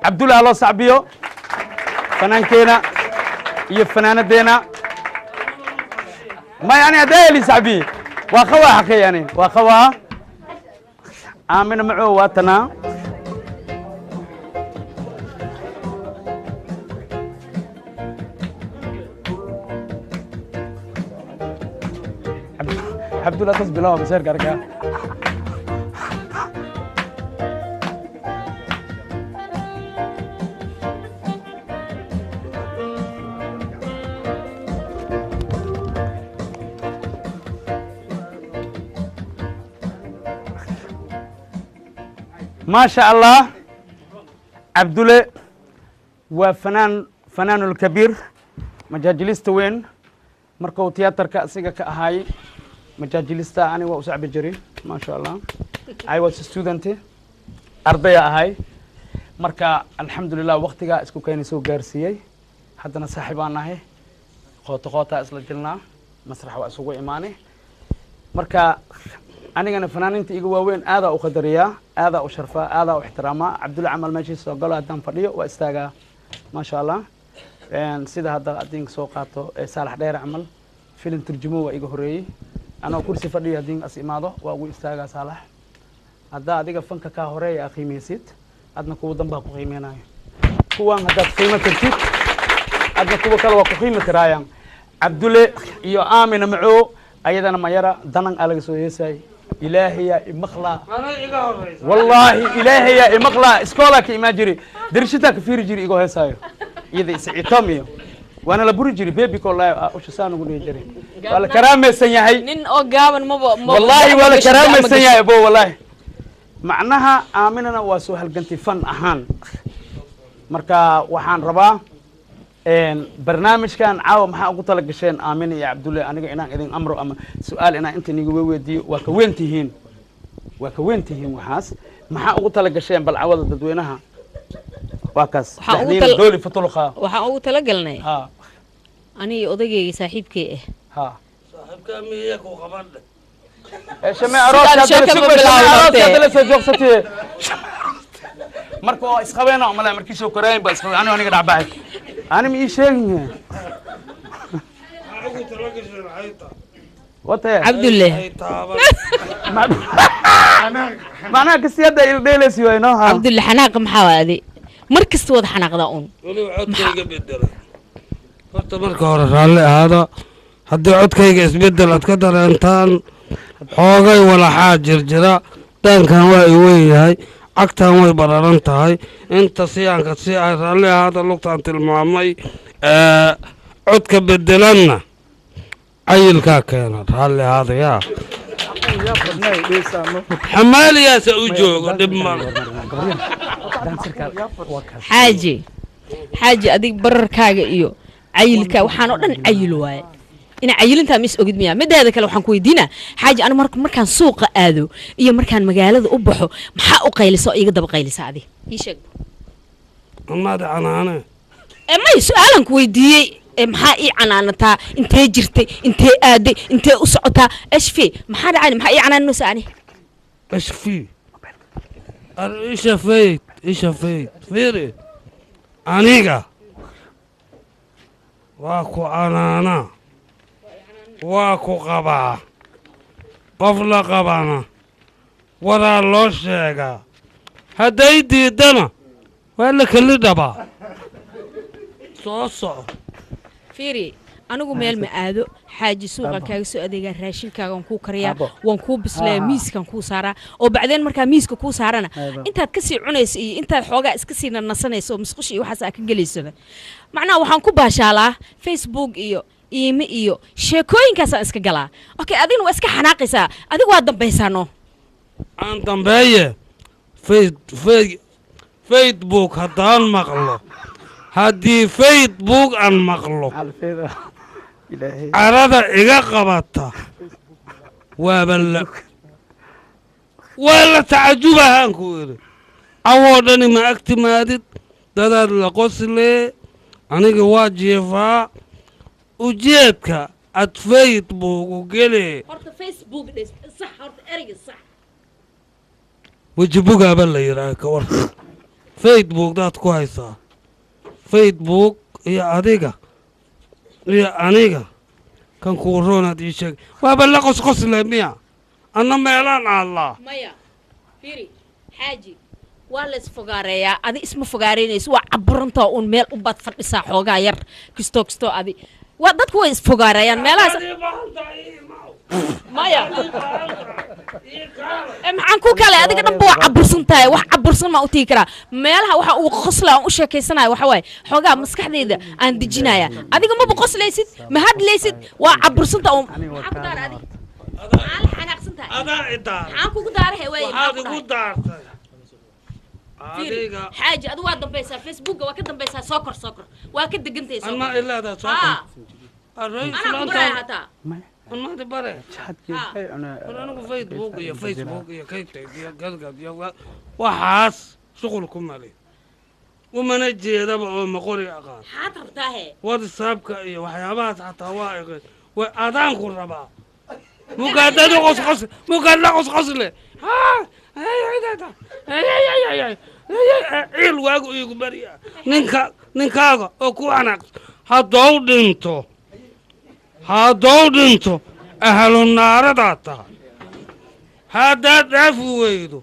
Cabdulle ha loo sacbiyo, fanaankeena iyo fanaanadeena. Ma yani haddaa heli sacbiye waa qabaa xaqey, yani waa qabaa. Aamina Macoo waa tanaa. Cabdulla tas bilawa maseerka arkaa. ما شاء الله, Cabdulle waa fanaan, fanaanulkabiir, majaajilista weyn. Markuu tiyaatarka asiga ka ahaay majaajilista, ani waa u sacbi jiray, maa sha Allah. I was a student, ardaya ahay. Marka alxamdulilah waqtigaa isku keena soo gaarsiiyey. Haddana saaxiibaan nahay, qooto qootaa isla jilnaa, masrax waa isugu imaanay. Marka anigana fanaaniinta iga waaweyn aadaa u qadariyaa, aadaa u sharfaa, aadaa u ixtiraamaa. Cabdulla camal meeshiisa soo galo haddaan fadhiyo waa istaagaa, maasha Allah. Sida hadda haddii soo qaato Saalax Dheere camal, filim turjumo waa iga horeeyey. Anoo kursi fadhiyo haddii as imaado waa ugu istaagaa Saalax. Haddaa adiga fanka kaa horeeya aa qiimaysid, adna kuwa danbaa ku qiimeynayo. Kuwan haddaad qiimo kartid, adna kuwa kale waa ku qiimi karaayaan. Cabdulle iyo Aamina Macoo ayadana mayara danan aa laga soo heesay. Ilaahayaa imaqlaa, wallaahi ilaahayaa imaqlaa. Iskoolaa ka imaan jiri, darishitaa ka fiiri jiri igoo heesaayo iyada iscitom iyo waana la buri jiri bebi koolaayo usha saan ugu dhihi jiray. Waa la karaamaysan yahay nin oo gaaban maba. Wallaahi waa la karaamaysan yahay bo, wallaahi. Macnaha Aaminana waa soo halgantay fan ahaan. Marka waxaan rabaa barnaamijkan caawa maxaa ugu tala gasheen Aamina iyo Cabdulle? Aniga inaan idin amro ama su-aal inaan inta iniga weydiiyo, waa ka weyn tihiin, waa ka weyn tihiin. Waxaas maxaa ugu tala gasheen bal cawada dadweynaha? Waa kaas dhexdiina dooli futulqa. Waxaan ugu talagalnay aniga odaygayga saaxiibkay ah. Saaxiibkaa miya ku qaban? Shame arooska soo joogsatay marka waa isqabeena umale markii soo koraayin baa isqabeen. Aniga aniga dhacbaxay ani ma ii sheegin. Wate Cabdulle macnaha kasi hadda ildheeleysi waay no. Cabdulle, xanaaqa maxaa waa? Adi mar kasta wada xanaaqdaa un. Weliba codkayga bedela. Horta marka hore raalli ahaada haddii codkayga isbedel aad ka dareentaan. Xoogay walaxaa jirjira, daankan waa i weyn yahay, cagtan way bararan tahay, inta siyaanka si ay raalli ahaada lugtaan tilmaamay. Codka bedelanna cayilkaa keena, raalli ahaadayaa. Xamaaliyaasa u joogo, dhib male. Xaaji, xaaji, adig bararkaaga iyo cayilka waxaan oo dhan cayil waaye. Ina cayilintaa mis ogid miya? Mideeda kale waxaan ku weydiinaa xaaji, anu markaan suuqa aado iyo markaan magaalada u baxo maxaa u qaylisa oo iiga daba qaylisa? Adi ii sheeg. Amaad canaane. Ee may, su-aalan ku weydiiyey. Ee maxaa ii canaanataa? Intee jirtay? Intee aaday? Intee u socotaa? Ashfi, maxaa dhacay? Maxaa ii canaanaysa ani? Ashfi, ishafeyd ishafeyd, fiiri, aniga waa ku canaanaa, waa ku qabaa. Qof la qabana waraa loo sheegaa, hadday diiddana waa la keli dhabaa. Soo soco. Fiiri, anigu meel ma aado xaaji. Suuqan kaaga soo adeegaa, raashinkaaga waan kuu kariyaa, waan kuu bislayaa, miiskan kuu saaraa. Oo bacdeen markaa miiska kuu saarana intaad kasii cunayso iyo intaad xoogaa iska sii nasanayso oo musqusha iyo waxaas aad ka gelaysona, macnaha waxaan ku baashaalaa Facebook iyo iime iyo sheekooyinkaasaan iska galaa. Okay, adigna waa iska xanaaqaysaa, adigu waa dambaysaa no. Aan dambeeye. Facebook haddaan maqlo, haddii Facebook aan maqlo, carada iga qabata waaba la waa la tacajubahaan ku idhi. Cawoo dhani ma ag timaadid, dadaad la qoslee, aniga waa jiifaa. Ujeedka ad Facebook u gelee? Horta Facebook sax, horta ereyga sax. Wejibugaaba la yidhaaha ka war. Facebook daad ku haysaa, Facebook iyo adiga iyo aniga kan kuu roonaad ii sheeg. Waaba la qosqosle miya? Anna meelaan aallaa. Maya, fiiri xaaji, waa la isfogaareeyaa. Adi isma fogaareynayso, waa caburantoo uun meel unbaad fadhisaa xoogaa yar kistoo kistoo. Adi waa dadku way isfogaareeyaan meelahaas. Maya, maxaan ku kale? Adiga dhanba waa cabursan tahay, wax cabursan maa u tigi karaa meelaha? Waxa uu qosla aan u sheekaysanaya waxa waaye xoogaa maskaxdayda aan dejinaya. Adiga maba qoslaysid, ma hadlaysid, waa cabursanta uun. Maxaa ku daara adi? Maxaa la xanaaqsan tahay? Adaa idaar. Maxaan kugu daarahe? Waaye waxaad igu daartay adiga. Xaaji, adigu waa dambaysaa, Facebooka waa ka dambaysaa. Soo kor, soo kor, waa ka degantahay. Soo anmaa ilaadaa soo kor. Anaa ku baraya hataa. Anmaadi bare war. Anigu Facebook iyo Facebook iyo kaytayg iyo gadgad iyo waxaas shuqul ku mali. Umana jeedaba oo ma qori aqaan. Maxaad rabtaa he? WhatsAppka iyo waxyaabahaas xataa waa iqeen, way adaanku rabaa mugaadadu qosqos, mugaadla qosqosle, ciil waagu iigu barya. Ninka ninkaaga oo ku xanaaqsan haddou dhinto, haddou dhinto, ahlu naaradaa tahay. Haddaad dhaafi weydo,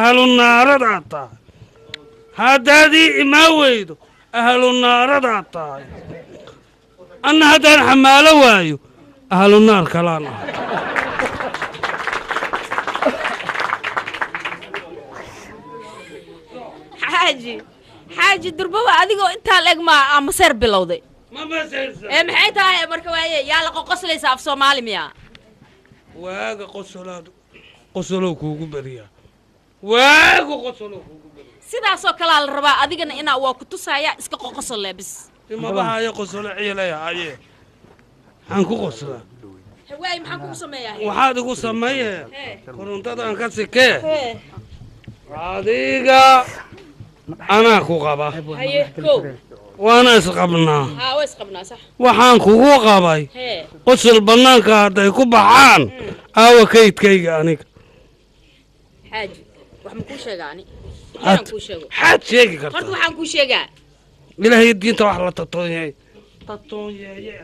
ahlu naaradaa tahay. Haddaad ii imaan weydo, ahlu naaradaa tahay. Anna haddaan xamaalo waayo, ahlu naar kalaan ahay. Xaaji, xaaji, durbaba adigoo intaa leeg ma amaseer bilowday? Ma maseersan. Ee maxay tahay marka? Waaye yaa la qoqoslaysa, af Soomaali miyaa? Waaga qosolaad qosolow kuugu beriyaa, waaga qosolow kuugu beriyaa. Sidaasoo kalaa la rabaa adigana inaa waa ku tusaaya, iska qoqosol bis. Imaba hayo qosolo, ciilay haye, maxaan ku qoslaa? Waay, maxaan kugu sameeyaa? Waxaad igu sameeye korontadan ka sikee. Adiga anaa ku qaba. Haye, kow. Waana isqabnaa. Haa, waa isqabnaa, sax. Waxaan kugu qabay hee qosol bannaanka hadday ku baxaan, aawa kaydkayga aniga? Xaaji, wax ma kuu sheegaa ani? Waxaan kuu sheego. Xaad sheegi horta kartaa. Waxaan kuu sheegaa. Ilaahay diinta wax la tatoonyay tatoonyeeye.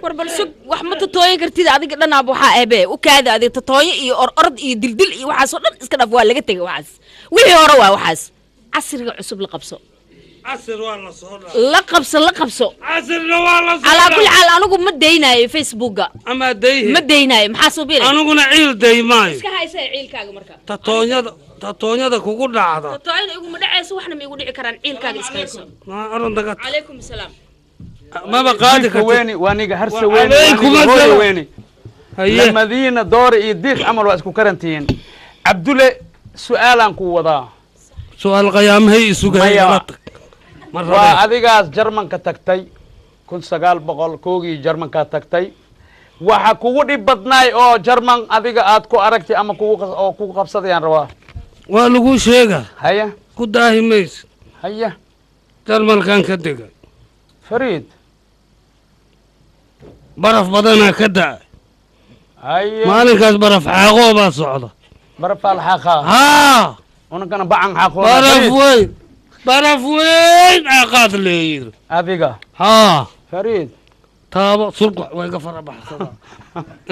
War bal sug, wax ma tatooyin kartid adiga dhanaab. Waxaa eebe u kaada adiga tatooyo iyo or orod iyo dildil iyo waxaasoo dhan iska dhaaf, waa laga tegay waxaas, wixii hore waa waxaas. Casriga cusub la qabso. Casir waa la soo dhaa. La qabso, la qabso. Casirna waa la soo Calaa kulli dhaa. xaal, anigu ma daynaayo Facebooka. Amaa dayhe. Ma daynaayo, maxaa suubinay? Aniguna ciil day maayo. Iska haysa ciilkaaga marka. Tatoonyada, tatoonyada kugu dhacda. Tatooyada iguma dhacayso, waxna ma igu dhici karaan, ciilkaaga iska hayso. Ma orandaga. Calaykum asalaam. Maba qaadi Jiifka kartid. Weeni waaniga harse Wa weeni calaykum waaniga hooyo asalaam. weeni. Haye. Lamadiina doore iyo diiq camal waa isku karantihiin. Cabdulle, su-aalaan ku wadaa. Su-aal qayaamahay isuga. Maya. Hayla tag ma Waa rabee. Adigaas Jarmanka tagtay 1901-gii, Jarmankaa tagtay, waxa kugu dhib badnaay oo Jarman adiga aad ku aragtay ama kugu oo kugu qabsadayaan rabaa. Waa lagu sheegaa. Haya. Ku daahi maysa. Haya. Jarmalkan ka degay. Fariid. Baraf badanaa ka da'ay. Haya. Maalinkaas baraf xaaqoo baa socda. Barafaa la xaaqaa. Haa. Unankana bacan xaaqoona. Baraf Fariid. weyn, baraf weyn aaqaad leeyiri. Adiga. Haa. Fariid. Taabo surguc way ga fara baxsadaa,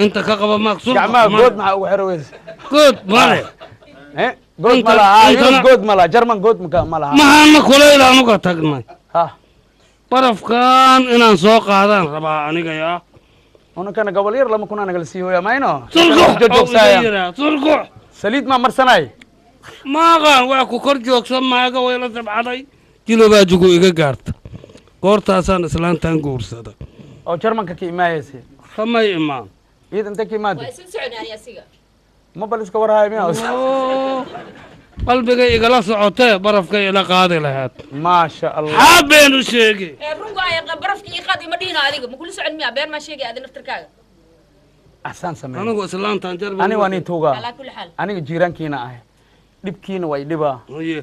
inta ka qaba maag surguc. Gacmaha good maxaa ugu xiro weyse? Good male. Eh, good ma laha Yurub, good ma laha Jarman, good ma laha. Maxaana kulayl anuga tagnay. Ha. Barafkan inaan soo qaadaan rabaa aniga yaa. Unankana gobol yar 2000 aa nagala sii hooya mayno. Surguc. Joogsaaya. Surguc. Saliid maa marsanay? Maaqaan waa ku kor joogsan maaga, wayla sabcaday jilobaajigu iga gaarta, goortaasaan islaantan guursada. Oo Jarmanka ka imaayaysa? Kamay imaan. Iyada intee ka imaantay? Waa isla soconay asiga. Ma bal iska warhaaya miya? Oo, qalbigay igala socotee barafkay ila qaadi lahayd. Maasha Allah. Xaa beenu sheegi? Ee rungu ay barafka ii qaad ima dhihino, adiga ma kula socon miya? Been maa sheegay adi naftarkaaga. Axsaan sameey. Anigu islaantan jarmal. Ani waa nin tuugaa. Calaa kulli xaal. Aniga jiiraankiina ah, dhibkiina waa idhibaa. Haye.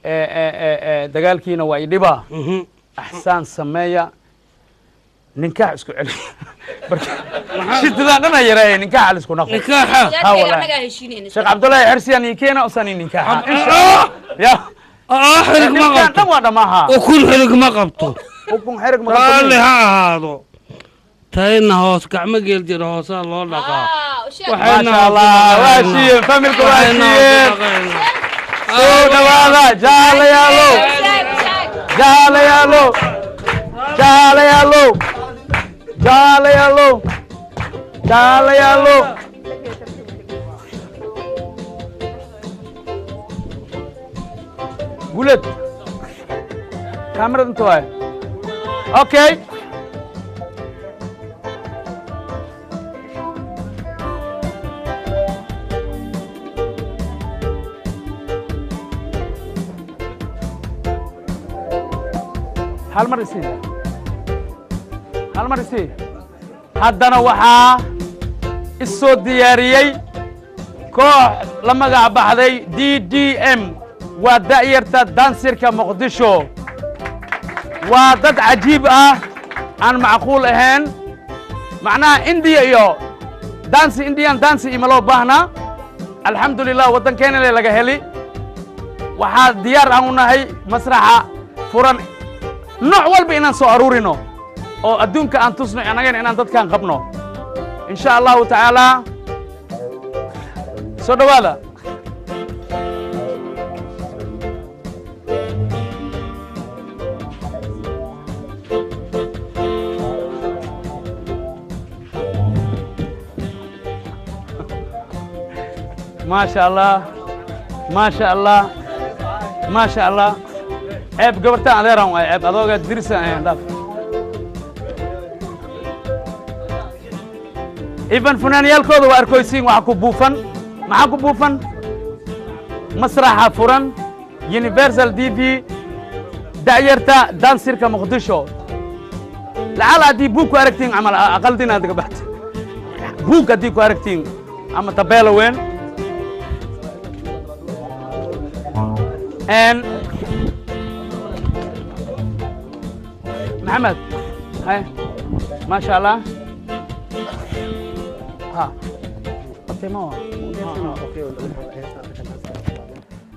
Ee, ee, ee, ee, dagaalkiina waa idhibaa. Mhm. Axsaan sameeya, ninkaax isku celi. Marka shidadaan dhan ha yareeya, ninkaaxa la isku naqo. Nikaaxa. Ha, Yaadkayga wallaahi. annagaa heshiinayna. Sheekh Cabdullaahi Xersiyaan ii keena usani ninkaaxa insha Allah. Ya. Aa, xirig ma dhibkaan qabto. Dhan waa dhamaaha. Ukun xirig ma qabto. Ukun xerig ma raalli qabto. Ha ahaado, tayna hoos gacmo geel jira hoosaa loo dhaqaa. Sheeg. Waxayna Maasha Allah, waa hoos u shiiyeen familka, waa waxayna hoos u shiiyeen. dhaqaynaa. Soo dhawaada jaalayaalow. Sheeg, sheeg. Jaalayaalow, jaalayaalow, jaalayaalow, jaalayaalow. Guled kaamirad inta waay. Okay. Hal mar isii, hal mar isii. Haddana waxaa is soo diyaariyey koox la magac baxday D D M Waa da'yarta dansirka Muqdisho. Waa dad cajiib ah, aan macquul ahayn. Macnaha Indiya iyo dansi, Indian dansi ima loo baahnaa. Alxamdulilah, waddankeena le laga heli. Waxaa diyaar aan u nahay masraxa furan nooc walba inaan soo aruurino oo adduunka aan tusno annagana inaan dadkaan qabno, in sha Allahu tacaala. Soo dhowaada. Maasha Allah, maasha Allah, maasha Allah. Ceeb gabartaan adeeraan waay, ceeb adooga dirsan ayaan dhaaf. Even funaaniyaalkooda waa arkoysiin. Waxa ku buufan, maxaa ku buufan? Masraxa furan, Universal TV, da'yarta dansirka Muqdisho. Lacala haddii buug ku aragtiin camal aqaldin aad gabaxta buug haddii ku aragtiin ama tabeelo weyn En Maxamed, hay, maasha Allah. Ha, okay, ma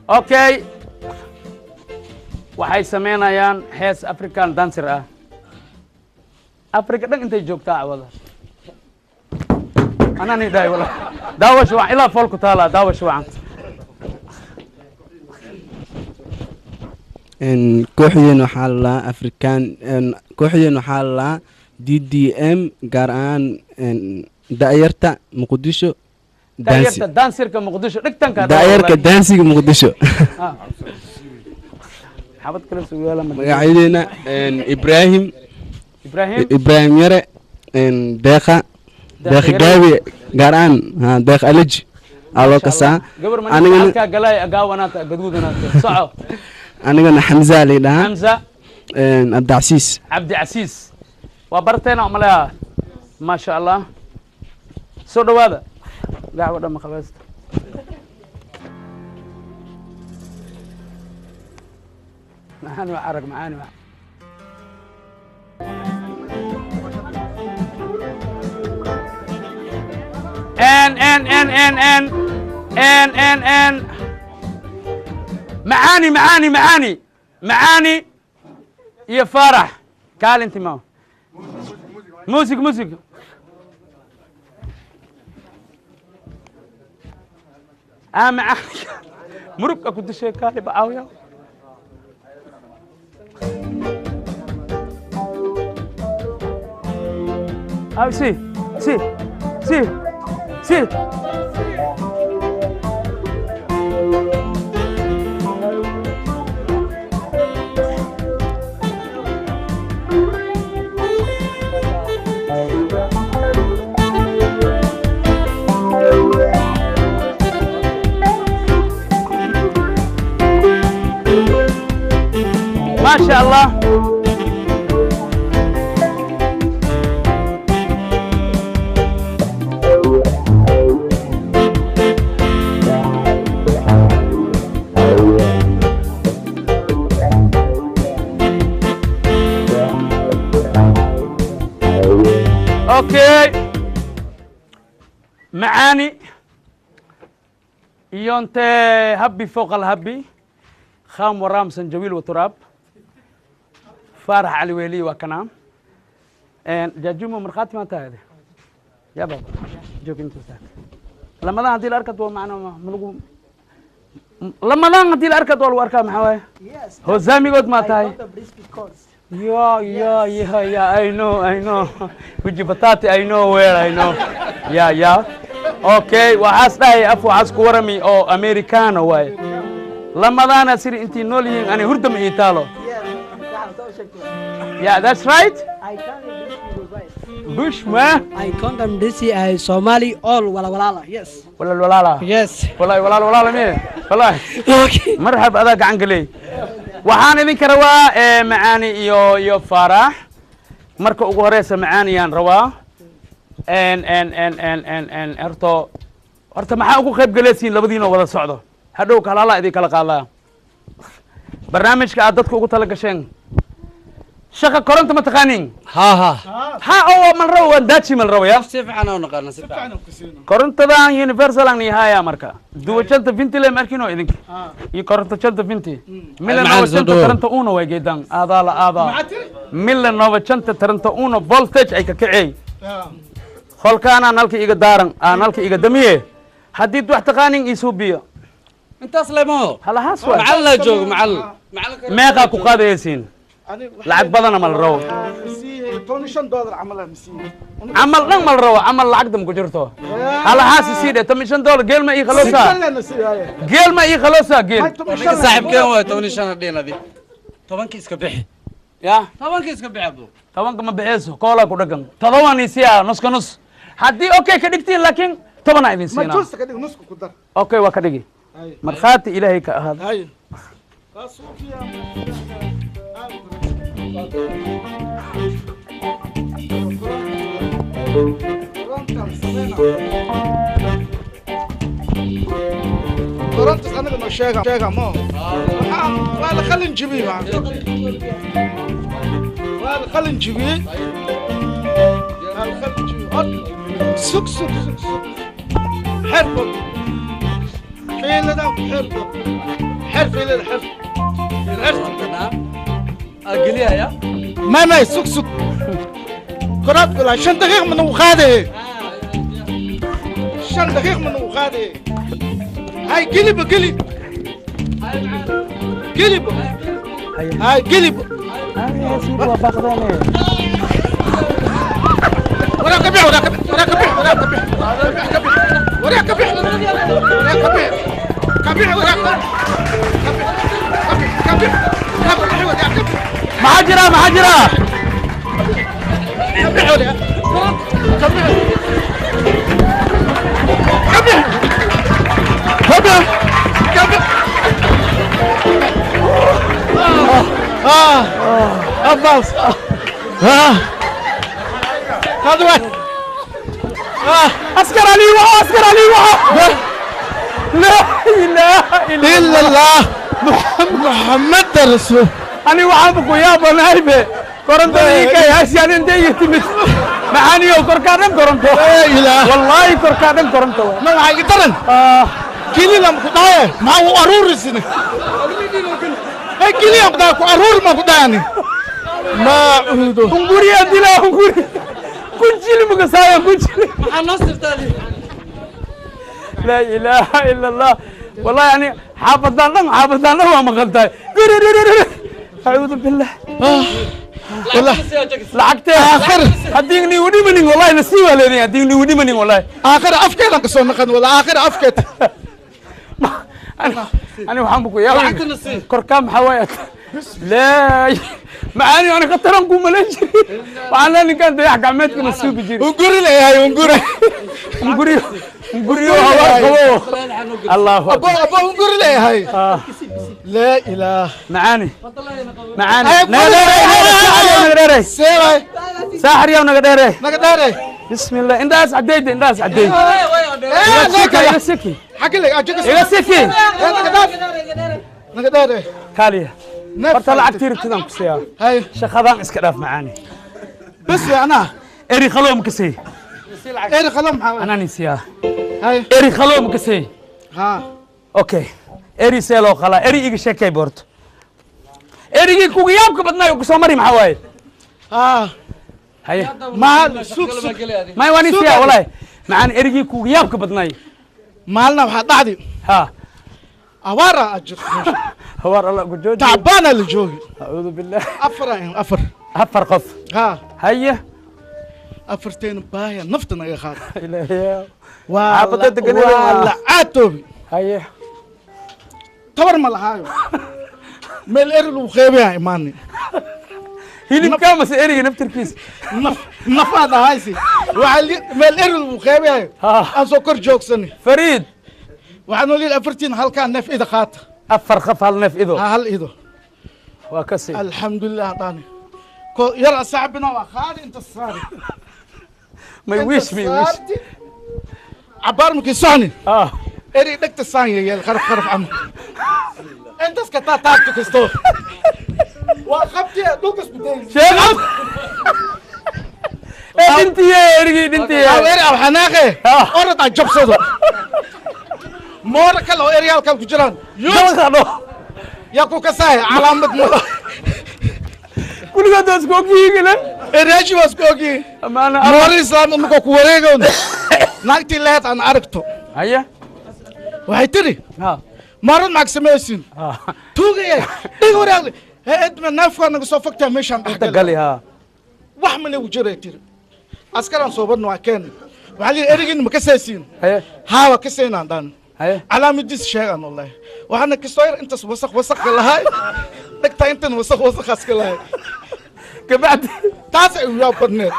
okay. Waxay samaynayaan hees African dancer ah. Africa dhan intay joogtaa cawada anaa ni dhahay wala daawasha wacan ilaa fool ku taalaa daawasha wacan. Kooxdeen waxaa la lahaa African, kooxdeen waxaa la lahaa DDM, gaar ahaan da'yarta Muqdisho dansi. Da'yarta dansirka Muqdisho dhigtanka. Da'yarka dansiga Muqdisho. Xabad kale sugaala. Magacyadeena Ibraahim. Ibraahim. Ibraahim Yare, Deeqa, Deeqa Gaabi, gaar ahaan ha Deeq Alaji aa loo kasaa. Gabar ma anigana halkaa galay agaawanaata gaduudanaata soco. Anigana Xamza la dhahaa. Xamza. Cabdicasiis. Cabdicasiis waa barteena umaleha. Maasha Allah, soo dhowaada. Gacwa dhama qabaysta. Macaani waa arag, macaani waa N N N N N N N N. Macaani, macaani, macaani, macaani iyo Faarax kaalinti ma music, music. Macaani murugka ku dishay kaali bacaawiya. Si si si si. ما شاء الله. Okay, معاني يونت هبي فوق الهبي خام ورام سنجويل وتراب. فارح علي ويلي وكنام جاجومو مرخاتي ما تاهده يا بابا جوك انت ساك لما لا هدي الاركض ومعنا ملقو لما لا هدي الاركض والاركا محاوي هو زامي قد ما تاهي. Yeah, yeah, yeah, yeah, I know, I know. Kuji batati, I know where, I know. Yeah, yeah. Okay, waxaas dhahay af waxaas ku warami oo Americano waay. Lamadaana siri intii nool yihiin ani hurda ma ii taalo. Yeah, that's right. Bush ma? I condemn this Somali all wala walaala. Yes. Wala walaala. Yes. Wallahi walaal walaala miye. Wallahi. Okay. Marxab adaa gacan galey. Waxaan idinka rabaa Macaani iyo Faarax. Marka ugu horeysa Macaaniyaan rabaa. En en en en en en horta maxaa ugu qayb galaysiin labadiinoo wada socdo? Hadhow kalaala idin kala qaadaa. Barnaamijka aad dadka ugu tala gasheen shaqa koronto ma taqaanin? Ha ha ha, oo mal rabo waan daaji mal rabo ya. Si fiican oo naqaana, si fiican. Korontadan universal aan nihaya marka duwajanta vinti le markino idinka iyo koronto janta vinti mille Macaan soo novecento dhawow. Taranta uno way geedaan aadaa la aadaa 1931 voltage ay ka kacey holkaanaan halka iga daaran aan halka iga damiye haddii wax taqaanin iisoo biyo. Intaas lemo. Halahaas waay. Macallin la joogo, macallin. Meeqaa ku qaadaysiin? Lacag badana ma la rabo. $15 camal aan siiyey. Camal dhan ma la rabo, camal lacagta ma ku jirto. Halahaas isii dhe $15. Geel ma ii khaloosaa? Geel ma ii khaloosaa geel? Ninka saaxiibkeen waay, 15 hadhiin adi. 10-kii iska bixi. Ya. 10-kii iska bixi abdo. 10-ka ma bixeyso, koolaa ku dhagan. 7 isiyaa nuska nus haddii okay ka dhigtiin, laakiin 10-aa idin siinaa. Majuusta ka dhig, nusku ku dar. Okay, waa ka dhigi, markhaati ilaahay ka ahaada. Korontas anaga noo sheega sheega mo waxaan waa la qalin jibiyey, waa la qalin jibiyey, waa la qalin jibiyey. Od sug sug sug sug, xerbo fiilada, xerbo xer fiilada xer xer. Geliyaya. ما سوق سوق كرات كلها 5 دقيقة من وخاده، 5 دقيقة من وخاده. هاي قلب قلب قلب، هاي قلب. ولا كبيح ولا كبيح ولا كبيح ولا كبيح ولا كبيح ولا كبيح كبيح ولا كبيح كبيح كبيح ولا كبيح. Maxaa jira? Maxaa jira? كبيح ولا كبيح كبيح كبيح كبيح. آه عباس، آه هذا وين؟ آه askar ali waxa askar ali waxa laa ilaaha إلا الله محمد رسول. Ani waxaanba ku yaabanahay be korontada ii kay hasiyaan intay ii timid maxaaniyo korkaa dhan koronto. لا إله. Wallaahi korkaa dhan koronto waay. ما waxay daran kili lam ku dhaye ma u aruurisine ay kili am ku aruur ma ku dhaani ma udo. Hunguriya dilaa, hunguri ku jili mugasaaya ku jili. Maxaa noo sirtaadi? Laa ilaaha ila allah. Wallahi yani xaafadaan dhan, xaafadaan dhan waa maqan tahay. Acuudu billah. والله lacagtee آخر haddii nigu dhimanin wallahi nasiib waa leedahay haddii nigu dhimanin wallahi. آخر afkeedan ka soo naqan wala aakhir afkeed. Ani waxaan ku yaabay korkaa maxaa waaye? Laa macaani, ani khataran ku malayn jiray. Waxaan leeyahay ninkan dayax gacmeedka ma suubi jiri. Unguri leeyahay unguri. Unguriyo unguriyo hawaar qabo, allahu abo abo unguri leeyahay. Laa ilaah. Macaani, macaani, naga dheeray, naga dheeray. Seeway. Saaxir yow, naga dheeray. Naga dheeray. Bismillah, indhahaas cadayda, indhahaas cadeyd. Iga siki. Xagga le ajaga. Iga siki. Naga dhaaf, naga dheeray. Kaaliya horta lacagtii rabtidaan ku siiyaa. Hay. Shaqadaan iska dhaaf macaani. Bas anaa eri khaloo ma kasay? Eri khalo maxaa? Anaan isiyaa. Hay. Eri khaloo ma kasay? Ha. Okay, eri see loo qalaa? Eri iga sheekay boorto. Erigii kugu yaabka badnaayo kusoo mari maxaa waaye? Ha. Haye. Maal sug sug. May waan isiyaa walahi macaan erigii kugu yaabka badnaay. Maalna waxaa dhacdi. Ha. Awaara ajir. Hawaar allah ku jooji. Tacbaana la joogi. Acuudu billah. Afar ahayn, afar. Afar qof. Ha. Haye. Afarteena baaya nafta naga qaada. Ilaahiyow. Waa Xaafadda deganada. Waa la caatoobi. Haye. Tabar ma lahaayo, meel eri lagu qeybayaa imaanay. Hilibka mase eriga naftirkiisa? Naf nafaad ahaysi waxaa meel eri lagu qeybayayo aan soo kor joogsanay. Fariid. Waxaa noo lihi afartiin halkaa neef ida qaata. Afar qof hal neef ido? Ha, hal ido. Waa kasi. Alxamdulilah dhaani ko yar asaxbina waa qaadi inta saari. May wish, may wish. Cabaar markii socni eri dhegta saan yeel qaraf qaraf camal. Intaas ka taataabto kasto waa qabtiya dhulkas budeyn. Sheekh ee dhintiye, erigii dhintiye. Eri aw xanaaqe, orod aan jabsado moora kale oo eryaalkan ku jiraan. Dabaqadho. Yaa ku kasaaya calaamad mo. Kuligood waa isku ogyihiin. Eryaashii waa isku ogyihiin. Amaana. Moora islaam imakoo ku wareegoon naagtii lehed aan aragto. Haya. Waxay tiri maarad maag samaysin tuugaya dhig wareeg edma naafkaa naga soo fogtaa meeshaan. Inta gali ha. Wax mana ugu jiray tiri askaraan soo badno waa keen. Waxaa la yidhi erigin ma kasaysiin? Haa, waa kasaynaan dhan. Calaamadiis sheegaan wallahi waxaana kastoo yar intaas wasaq wasaqka lahay dhegtaa intan wasaq wasaqaas ka lahay. Kabacdi taas ay uyaa badneed.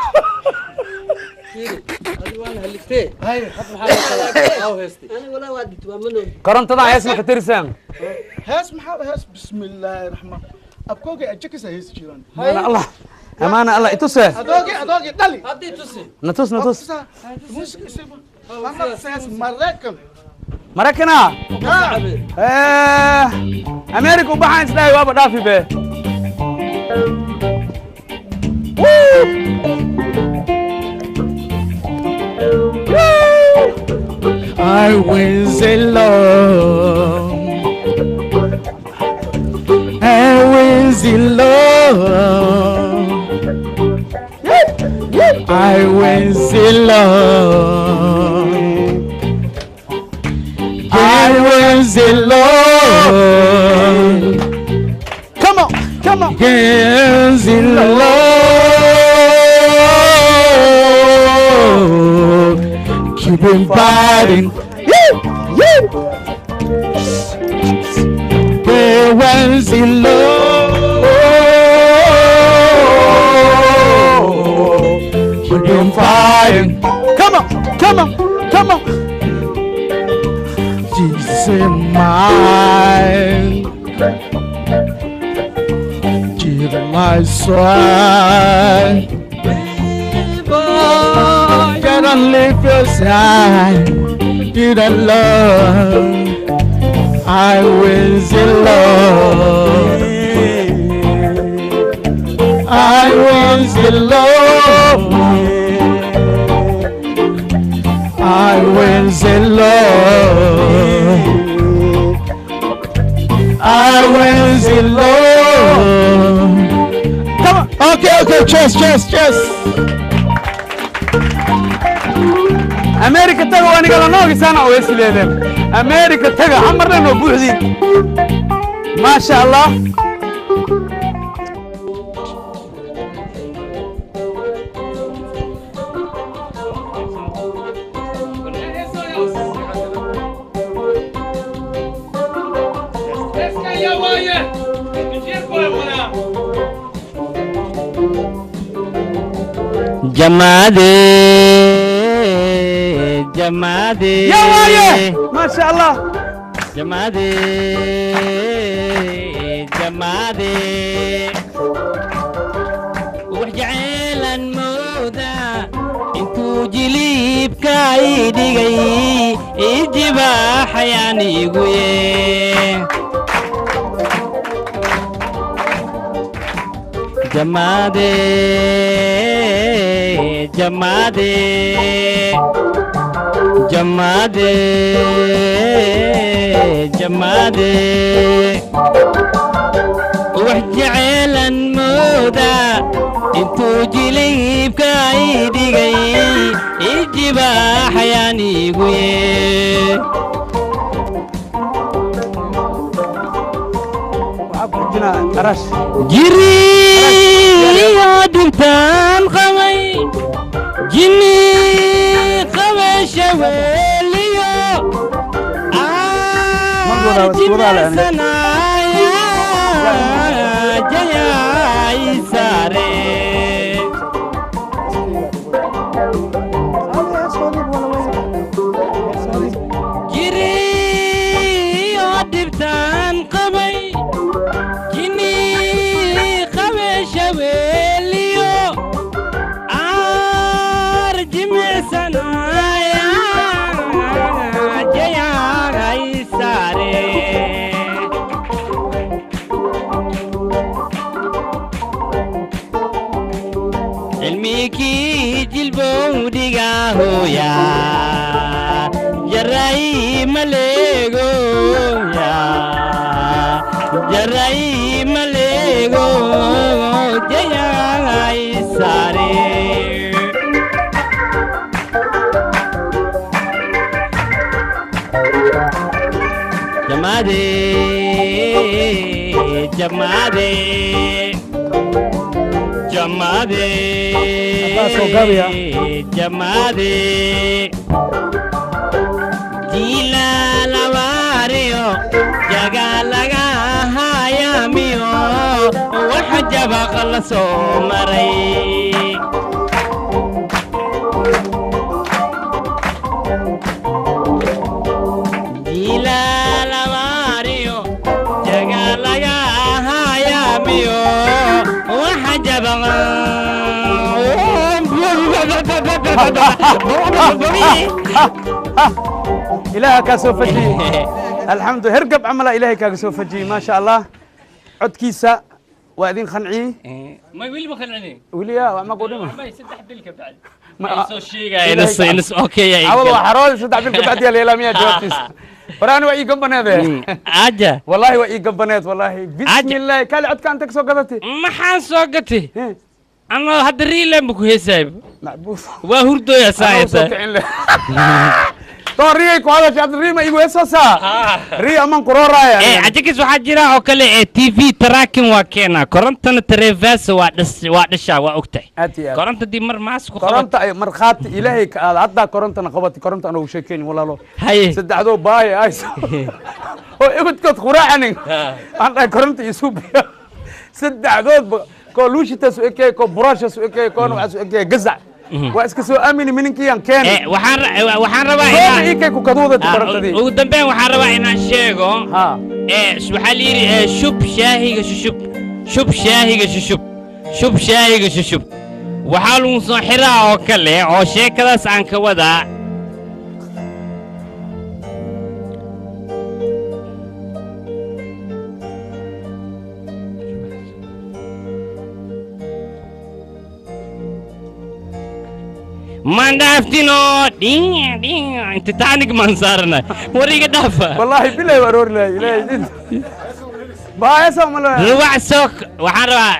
Korontadan hees ma ka tirisaan? Hees maxaa hees? Bismillaahi raxmaan abkoogay ajakasa heesi jiraan. Amaana Allah, amaana Allah, ituse. Adoogay adoogay dhali. Natus, natus. Maraykan. Maraykana. America u baxaan isdhahay waaba dhaafi be. I was alone. I was alone. I was alone. I was alone. Come on, come on. Yes, alone. Keep on fighting. There was alone. Keep on fighting. Come on, come on, come on. Jesus in mine. Give my soul. Cannot leave your side. You don't love. I was alone. I was alone. I was alone. I was alone. Come on. Okay, okay, cheers, cheers, cheers. America taga waa aniga la noogisaana oo heesi leedeen. America taga xamarna noo buuxdiin. Maasha Allah. Jamaade, jamaade. Ya waaye, maasha Allah. Jamaade, jamaade. Wax jeceylan mooda intuu jiliibka ii dhigay ii jibaaxayaan igu ye. Jamaade, jamaade, jamaade, jamaade. Wax jeceylan mooda intuu jiliibka ii dhigay ii jibaaxayaan igu ye. Jiriyo dhibtaan qabay jinni qabasha weeliyo arjimeysanaya jayaay saare. Jiriyo dhibtaan qabay jinni qabasha weeliyo arjimeysanaya jayaay saare. Cilmigii jilbow dhigahoya jaray maleegoya jaray maleego jayay sare. Jamaade jamaade jamaade Abbas oo gaabaya. Jamaade jiilalawaariyo jagaalaga hayamiyo waxa jabaqa la soo maray. Jiilalawaariyo jagaalaga hayamiyo waxa jabaqa. Ilaaha kaa soo fajiyey, alxamdu. Hergab camala ilaahay kaaga soo fajiyey, maasha Allah. Codkiisa waa idin qanciyey. May weli ma qancinin. Weliya wax ma ku dhima. May 3 bil ka bacdi soo sheegaya ins okay. Cawada waa xaroodi 3 bil ka bacdi yaa leelamiyaa jawaabtiisa. Waraani waa ii gambaneede. Aja. Wallahi waa ii gambaneed, wallahi. Bismillahi, kaali codka anta ka soo gadatay. Maxaan soo gatay? Anoo hadda riilan bu ku heesaay. Macbuus. Waa hurdooya. Anoo soo saayata. Kicin leh tooriyay ku hadashay hadda riima igu heesoosaa rii aman kurooraaya. Ee ajakis waxaa jira oo kale ee TV tracking waa keenaa korontana Trevasa waa dhas waa dhashaa, waa ogtahay. Aad iyo aad. Koronta dii mar maas ku qabat. Koronta ay markhaati ilaahay ka aada haddaa korontana qabatay, koronta anoogu sheekeyn walaalo. Haye. Saddexdoo baaya ayso oo ibadkood quraacanin aan dhahay koronta isu biyo saddexdoodba koo luushitaas u ekeey, koo buraashaas u ekeey, koona waxaas u ekeey gazac. Waa iska soo aamini mininkiiyaan keeni. Waxaan rabaa Soona inaan iikay ku kaduudata korontadii. Ugu dambeyn waxaan rabaa inaan sheego ee waxaa la yidhi ee shub shaahiga shushub, shub shaahiga shushub, shub shaahiga shushub. Waxaa lagu soo xiraa oo kale oo sheekadaas aan ka wadaa. Maan dhaaftino dhin dhin Titanic maan saarana war iga dhaafa. Wallaahi bilahi waa aroori lahay ilaahay idin baayasa malo. Ruwac soo waxaan rabaa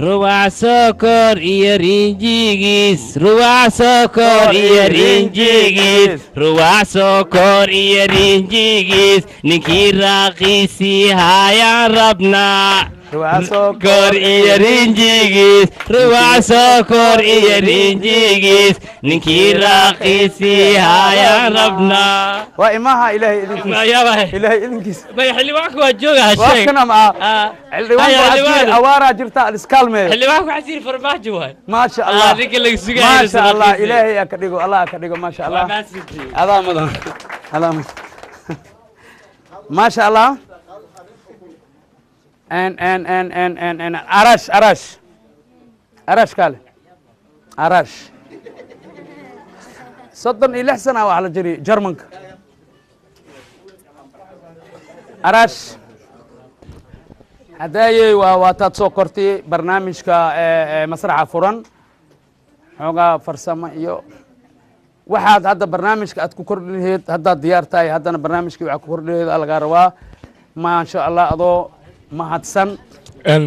ruwac sokor iyo rinjigiis, ruwac sokor iyo rinjigiis, ruwac sokor iyo rinjigiis, ninkii raaqiisii haayaan rabnaa. Kor iyo rinjigiis, ruwac sokor iyo rinjigiis, ninkii raaqiisii haayaan rabnaa. Waa imaha ilaahay idinkiis, ilaahay idinkiis. May xildhibaanku waa jooga ha waa sheeg. Kana maa xildhibaanku Haya, waxaa jiri xildhibaan. Awaaraa jirta aliskaalmeeyo. Xildhibaanku waxaa jiri farmaajo waay. Maasha Allah. Ninka laga sugayo. Maasha Allah, ilaahay ha ka dhigo, Allah ha ka dhigo, maasha Allah. Waa mahadsantihiin. Adaa mudan, adaa mudan, maasha Allah. En en en en en en arash arash arash kaale arash 36 sana waxaa la jiri Jarmanka arash hadaayey waa waataad soo kortay barnaamijka ee masraxa furan xoogaa farsamo iyo waxaad hadda barnaamijka aad ku kordhi lahayd haddaad diyaar tahay haddana barnaamijkii waxaad ku kordhi lahayd aa lagaa rabaa, maasha Allah, adoo mahadsan.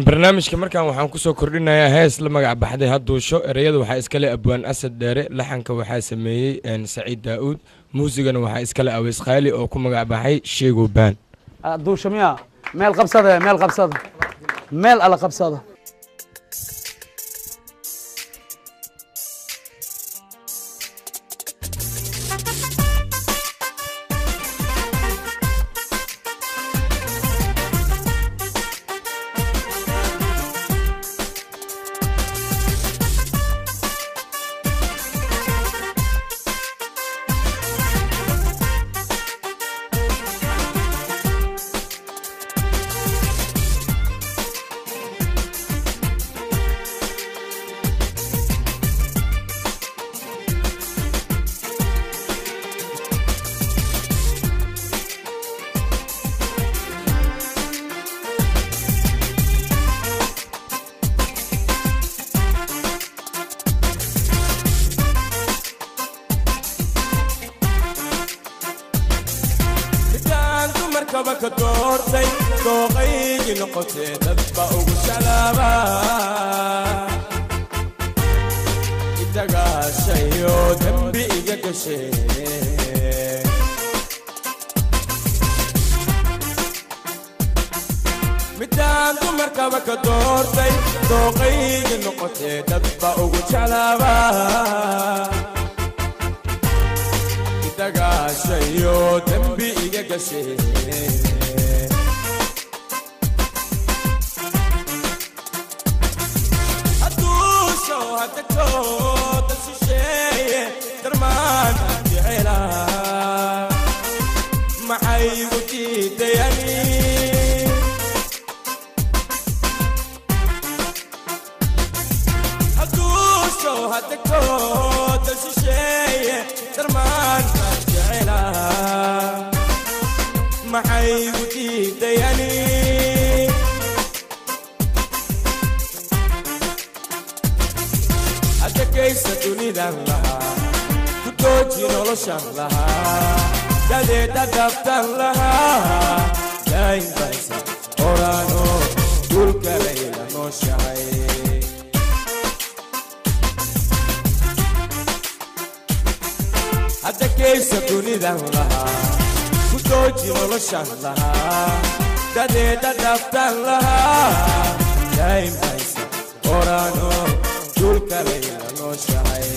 Barnaamijka markan waxaan kusoo kordhinayaa hees la magac baxday Haduusho. Ereyada waxaa iskale Abwaan Asad Dheere, laxanka waxaa sameeyey Saciid Daa'uud, muusigana waxaa iskale Aweys Khaali oo ku magac baxay Sheegow Baan. Duusho miya? Meel qabsada, meel qabsada, meel alla qabsada. Dumarkaba ka doortay dooqaygii noqotee dadba ugu jeclaaba idagaashayo dembi iga gashay midaan dumarkaba ka doortay dooqaygii noqotee dadba ugu jeclaaba idagaashayo dembi iga gashay haduusho hadagto dad shisheeye darmaan jecelaa maxay igu diidayani haduusho hadagto dad shisheeye darmaan jecelaa maxay igu diidayani adakaysa dunidan lahaa ku dooji noloshan lahaa dadeeda dhabtan lahaa daa'imbaysa oraano dhulkalayla nooshahay adakaysa dunidan lahaa ku dooji noloshan lahaa dadeeda dhabtan lahaa daa'imbaysa oraano dhulkalayla nooshahay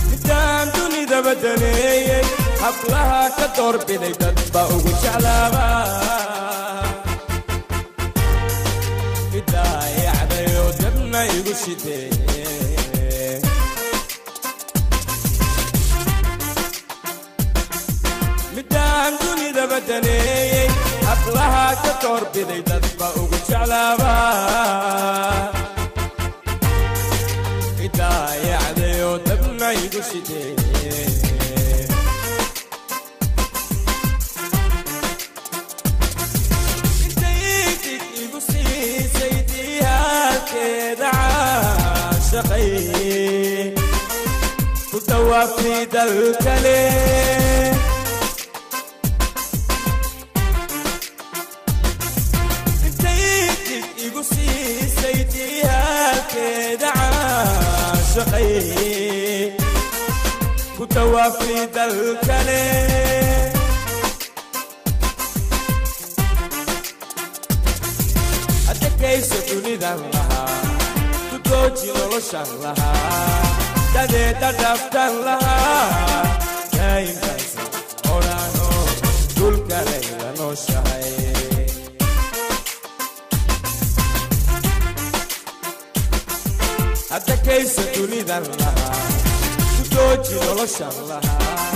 midaan dunida badaneeyey hablaha ka doorbiday dadba ugu jeclaaba idaayacdayo dabna igu shidee midaan dunida badaneeyey hablaha ka doorbiday dadba ugu jeclaaba idaayacdayo dabna igu shidee intaydig igu siisay diihaalkeeda caashaqay ku dhawaafi dalkale intaydig igu siisay diihaalkeeda caashaqay ku dhawaafi dalkale adakaysa dunidan lahaa ku dooji noloshan lahaa dadeeda dhaftan lahaa daa'imbaysa odhaano dhulkalayla nooshahay adakaysa dunidan lahaa ku dooji noloshan lahaa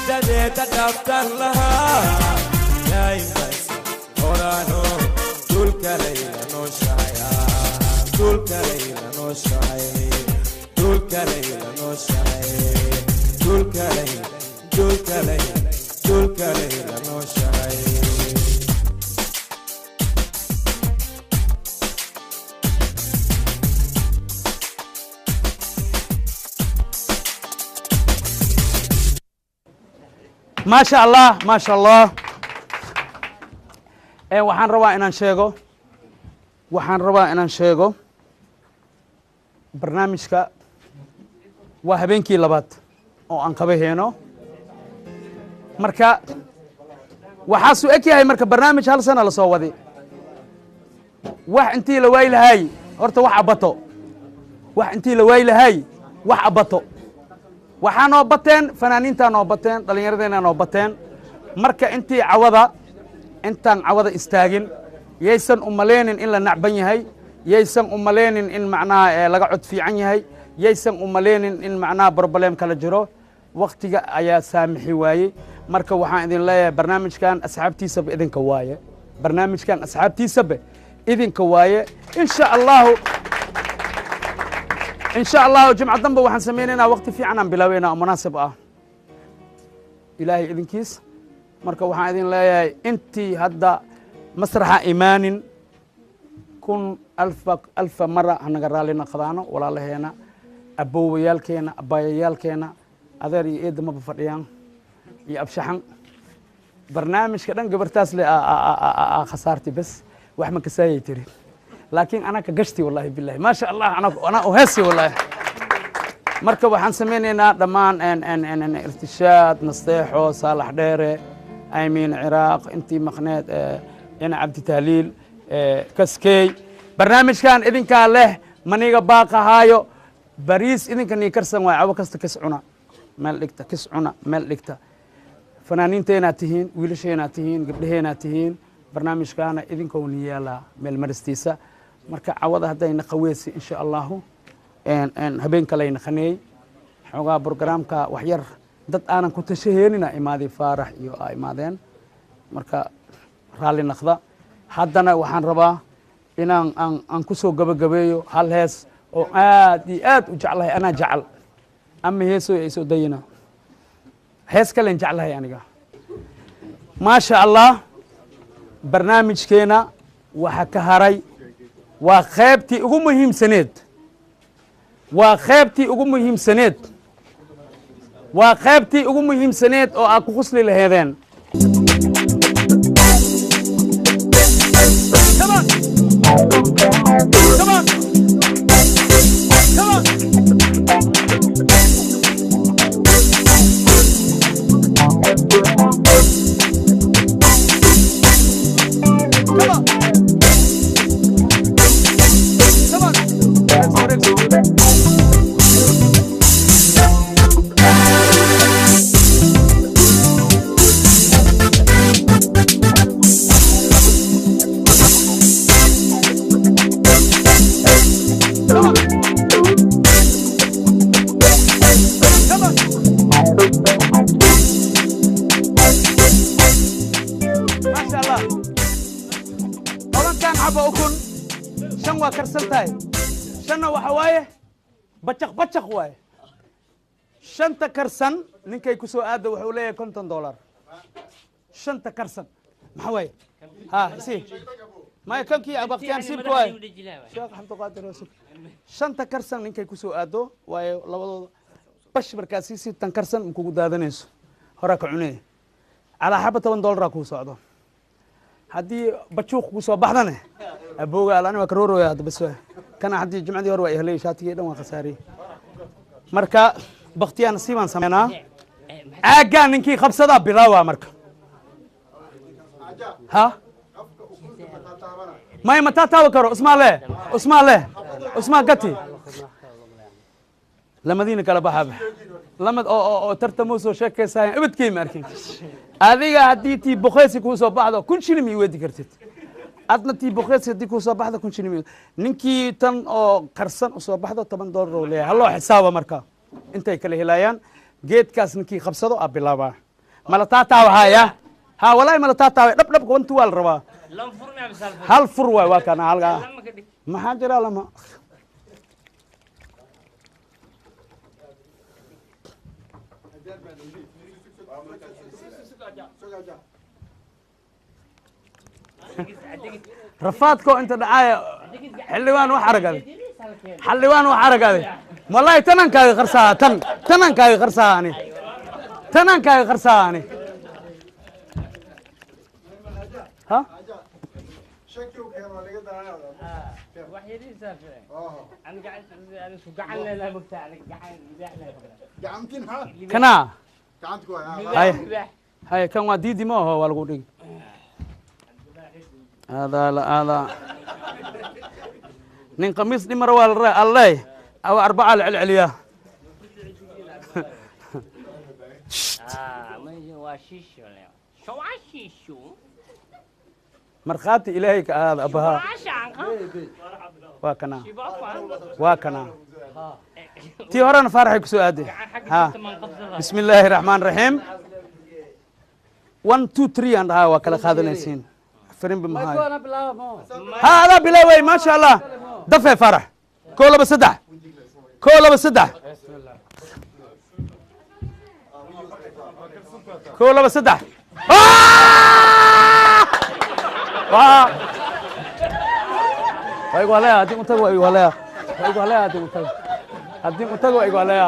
dadeeda dhaftan lahaa daa'imbaysa odhaano dhulkalayla nooshahay dhulkalayla nooshahay dhulkalayla nooshahay dhulkalayla dhulkalayla dhulkalayla nooshahay. ما شاء الله ما شاء الله. Waxaan rabaa inaan sheego, waxaan rabaa inaan sheego barnaamijka waa habeenkii labaad oo aan qabaheyno. Marka waxaasuu eg yahay marka barnaamij hal sana lasoo wadi wax intii la waayi lahaay horta wax abato, wax intii la waayi lahaay wax abato. Waxaa noo bateen fanaaniintaa noo bateen, dhallinyaradeenaa noo bateen. Marka intii cawada, intaan cawada istaagin, yaysan umaleynin in la nacban yahay, yaysan umaleynin in macnaha laga cod fiican yahay, yaysan umaleynin in macnaha problem kala jiro. Waktiga ayaa saamixi waayey. Marka waxaan idin leeyahay, barnaamijkan asxaabtiisaba idinka waaye, barnaamijkan asxaabtiisaba idinka waaye. Insha Allahu, insha Allahu, jimco dambe waxaan samaynaynaa waqti fiican aan bilaabeynaa oo munaasib ah, Ilaahay idinkiis. Marka waxaan idin leeyahay, intii hadda masraxa imaanin, kun alfa alfa mara hanaga raalli naqdaano. Walaalaheena, abowayaalkeena, abaayayaalkeena, adeer iyo eedda maba fadhiyaan iyo abshaxan. Barnaamijka dhan gabartaas le khasaarti bes, wax ma kasaayay tiri, laakiin anaa ka gashti, wallahi billahi, maasha Allah, anaa u heesi wallahi. Marka waxaan samaynaynaa dhammaan Irtishaad, Nasteexo, Saalax Dheere, Aymiin, Ciraaq, intii maqneed, ina Cabdi Tahliil, Kaskey, barnaamijkan idinkaa leh, maniga baaqahaayo. Bariis idinka nii karsan waay, cawo kasta kis cuna meel dhigta, kis cuna meel dhigta. Fanaaniinteenaad tihiin, wiilasheenaad tihiin, gabdhaheenaad tihiin, barnaamijkaana idinkou ni yaalaa meel maristiisa. Marka cawada haddayna qaweesi, insha Allahu, habeen kalayna qaneey xoogaa brograamka wax yar. Dad aanan ku tashaheenina imaaday, Faarax iyo aa imaadeen. Marka raalli naqda. Haddana waxaan rabaa inaan aan ku soo gabagabeeyo hal hees oo aad iyo aad u jeclahay. Anaa jecel ama heesoy ay soo dayina, hees kalen jeclahay aniga, maasha Allah. Barnaamijkeena waxa ka haray waa qaybtii ugu muhiimsaneed, waa qaybtii ugu muhiimsaneed, waa qaybtii ugu muhiimsaneed oo aad ku khusli laheedeen. Come on. Come on. Come on. Come on. Come on. Rex, Rex. Come on. Come on. Maasha Allah. 10-kan xabo ukun, shan waa karsan tahay, shanna waxa waaye bacaq bacaq waaye. Shanta karsan ninkay ku soo aadda wuxuu leeyahay $50. Shanta karsan maxaa waaye? Ha si maya kankii baktiyaan siibka waaye, Sheekh Cabdiqaadir Hoosug. Shanta karsan ninkay ku soo aaddo waayo, labadooda bash markaa sii tan karsan makugu daadanayso, horaa ka cunee. Calaa xaba $10-aa kuu socdo. Haddii bajuuq ku soo baxdane, abooga alani waa karoorooya hadda bas waay. Kana haddii jimcadii hore waa ihelay, shaatigii dhan waa khasaariyey. Marka baktiyaa nasiibaan sameynaa. Caaggaa ninkii qabsadaa bilaawa. Marka ha may ma taataawa karo. Usmaa le, usmaa le, usmaa gati lamadiina kala baxaba lamad oo tartamoo soo sheekaysayan ebadkey ma arkin. Adiga haddii tii boqeysi kuu soo baxdo, 1000 shilin ii weedi kartid. Adna tii boqeysi haddii kuu soo baxdo, 1000 shilin ninkii tan oo karsan usoo baxdo $10 oo leeyahay. Haloo xisaaba marka intay kala helayaan. Geedkaas ninkii qabsado aa bilaabaa. Mala taataawa haya ha, walaahi mala taataawa. Dhab dhab wantu waa la rabaa. Hal fur waay, waa kana halkaa. Maxaa jira lama rafaadko inta dhacaaya. Xildhibaan wax aragade, xildhibaan wax aragade. Wallahi tanan kaaga qarsaa, tan tanan kaaga qarsaa ani, tanan kaaga qarsaa ani ha. Kana hay hay, kan waa diidi ma aho, waa lagu dhigi. Hada la hada nin qamiis dhimar waa la alley aw arbaca la celceliyaa. Markhaati ilaahay ka ahaada abbahaa. Waa kanaa, waa kanaa. Tii horena Faaraxay ku soo aaday. Ha, bismi illaahi raxmaan raxiim. 1 2 3 aan dhahaa, waa kala qaadanaysiin. Firimbi mahayo. Ha, adaa bilaaway. Maasha Allah, dafee Faarax. 1 2 3, 1 2 3, 1 2 3. Waa waa igu halaya haddii untago, waa igu halaya, waa igu halaya haddii untago, haddii untago waa igu halaya.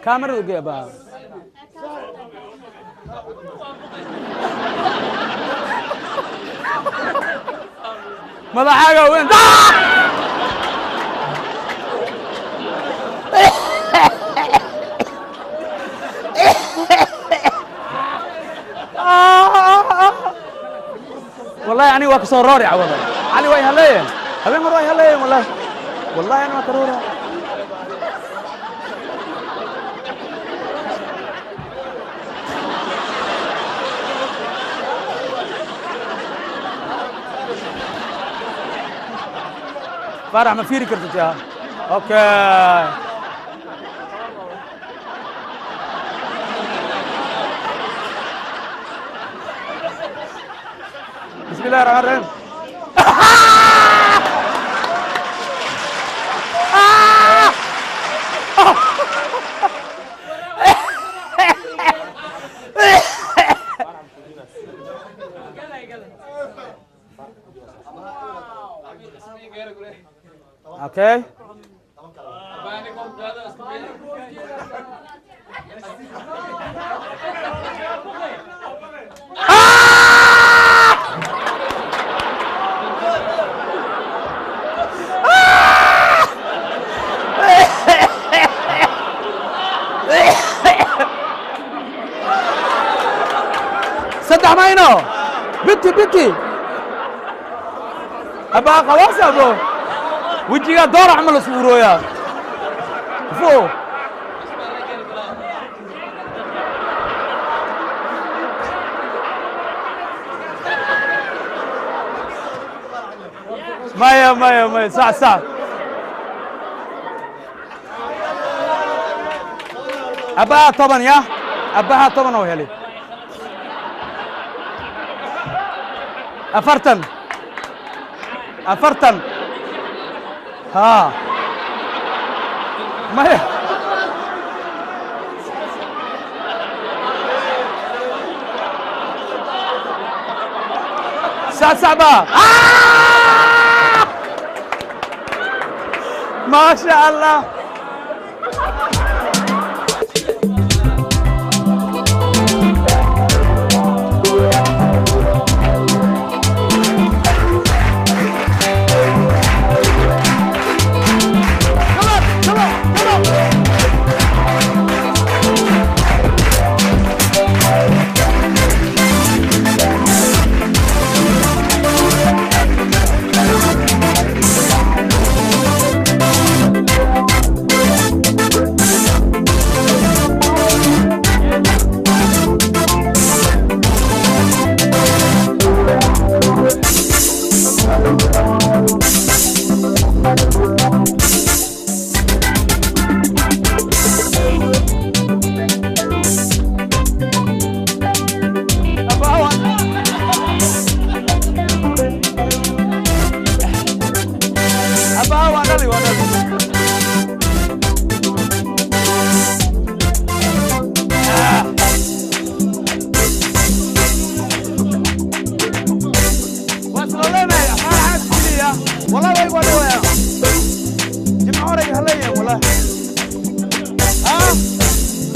Kaamarada ugey abaa. Madaxaaga weyn. Wallahi aniga waa kasoo roori cawada. Cali way haleeyeen habeen hore, way haleeyeen. Wallahi, wallahi ani waa ka roora. Faarax, ma fiiri kartid yaa? Okay. بسم الله الرحمن الرحيم. Okay. Saddex mayno. Binti, binti abaa qabaas abo wejigaa doora camal isku urooyaa fo. Maya, maya, maya. Sax, sax. Abbaha 10 ya, abbaha 10 oo helay 40, 40. Ha, maya. Sax, sax ba. ما شاء الله. Abba, waa dhali, waa dhali. Waa isla leenahay, xaas keliya. Wallahi way waa dhawaya. Jimco hore ay haleeyeen, wallahi. Ah,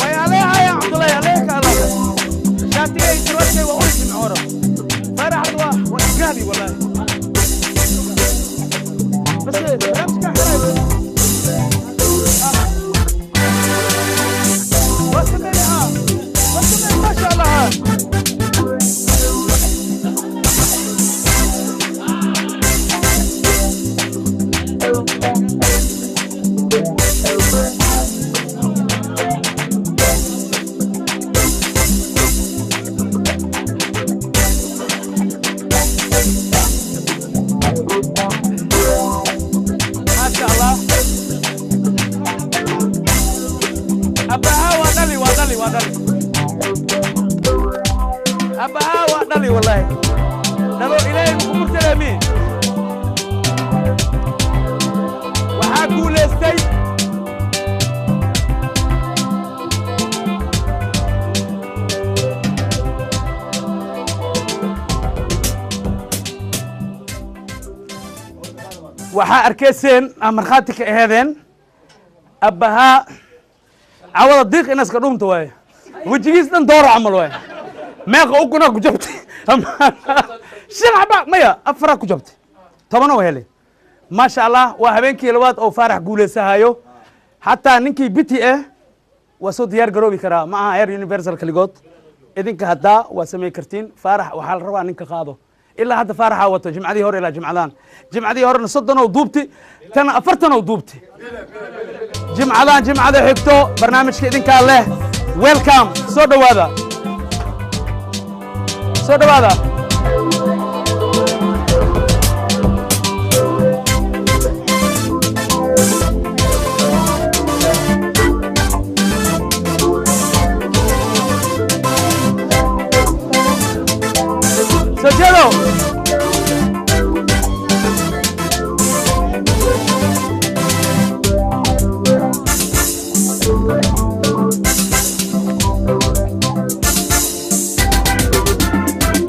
way haleehayaan Cabdullahi, haleeh ka Allah. Shaatigay sarwaalkay waa uri jimco hore. Faarax waa isgaabi, wallahi. بس امسك حرايب. وسميها وسميها، ما شاء الله. Abbahaa waa dhali, waa dhali, waa dhali. Abbahaa waa dhali, wallaahi dhalo Ilaahay muku murtalaamiin. Waxaa guulaystay waxaa arkayseen aa markhaati ka aheedeen abbahaa cawada diiq inaska dhuumta waaye, wejigiis dhan dooro camal waaye. Meeqa ukunaa ku jabtay? Shan xaba maya, afaraa ku jabtay, toban oo helay. Maasha Allah, waa habeenkii labaad oo Faarax guulaysahayo. Xataa ninkii biti ah waa soo diyaar garoobi karaa, ma aha heer Universal kaligood. Idinka haddaa waa samay kartiin. Faarax waxaa la rabaa ninka qaado. Ilaa hadda Faaraxaa wato jimcadii hore ilaa jimcadaan. Jimcadii horena 30 oo duubti, tana 40 oo duubti. Jimcadaan jimcada xigto barnaamijka idinkaa leh. Welcome, soo dhowaada, soo dhowaada. Soo jeedo.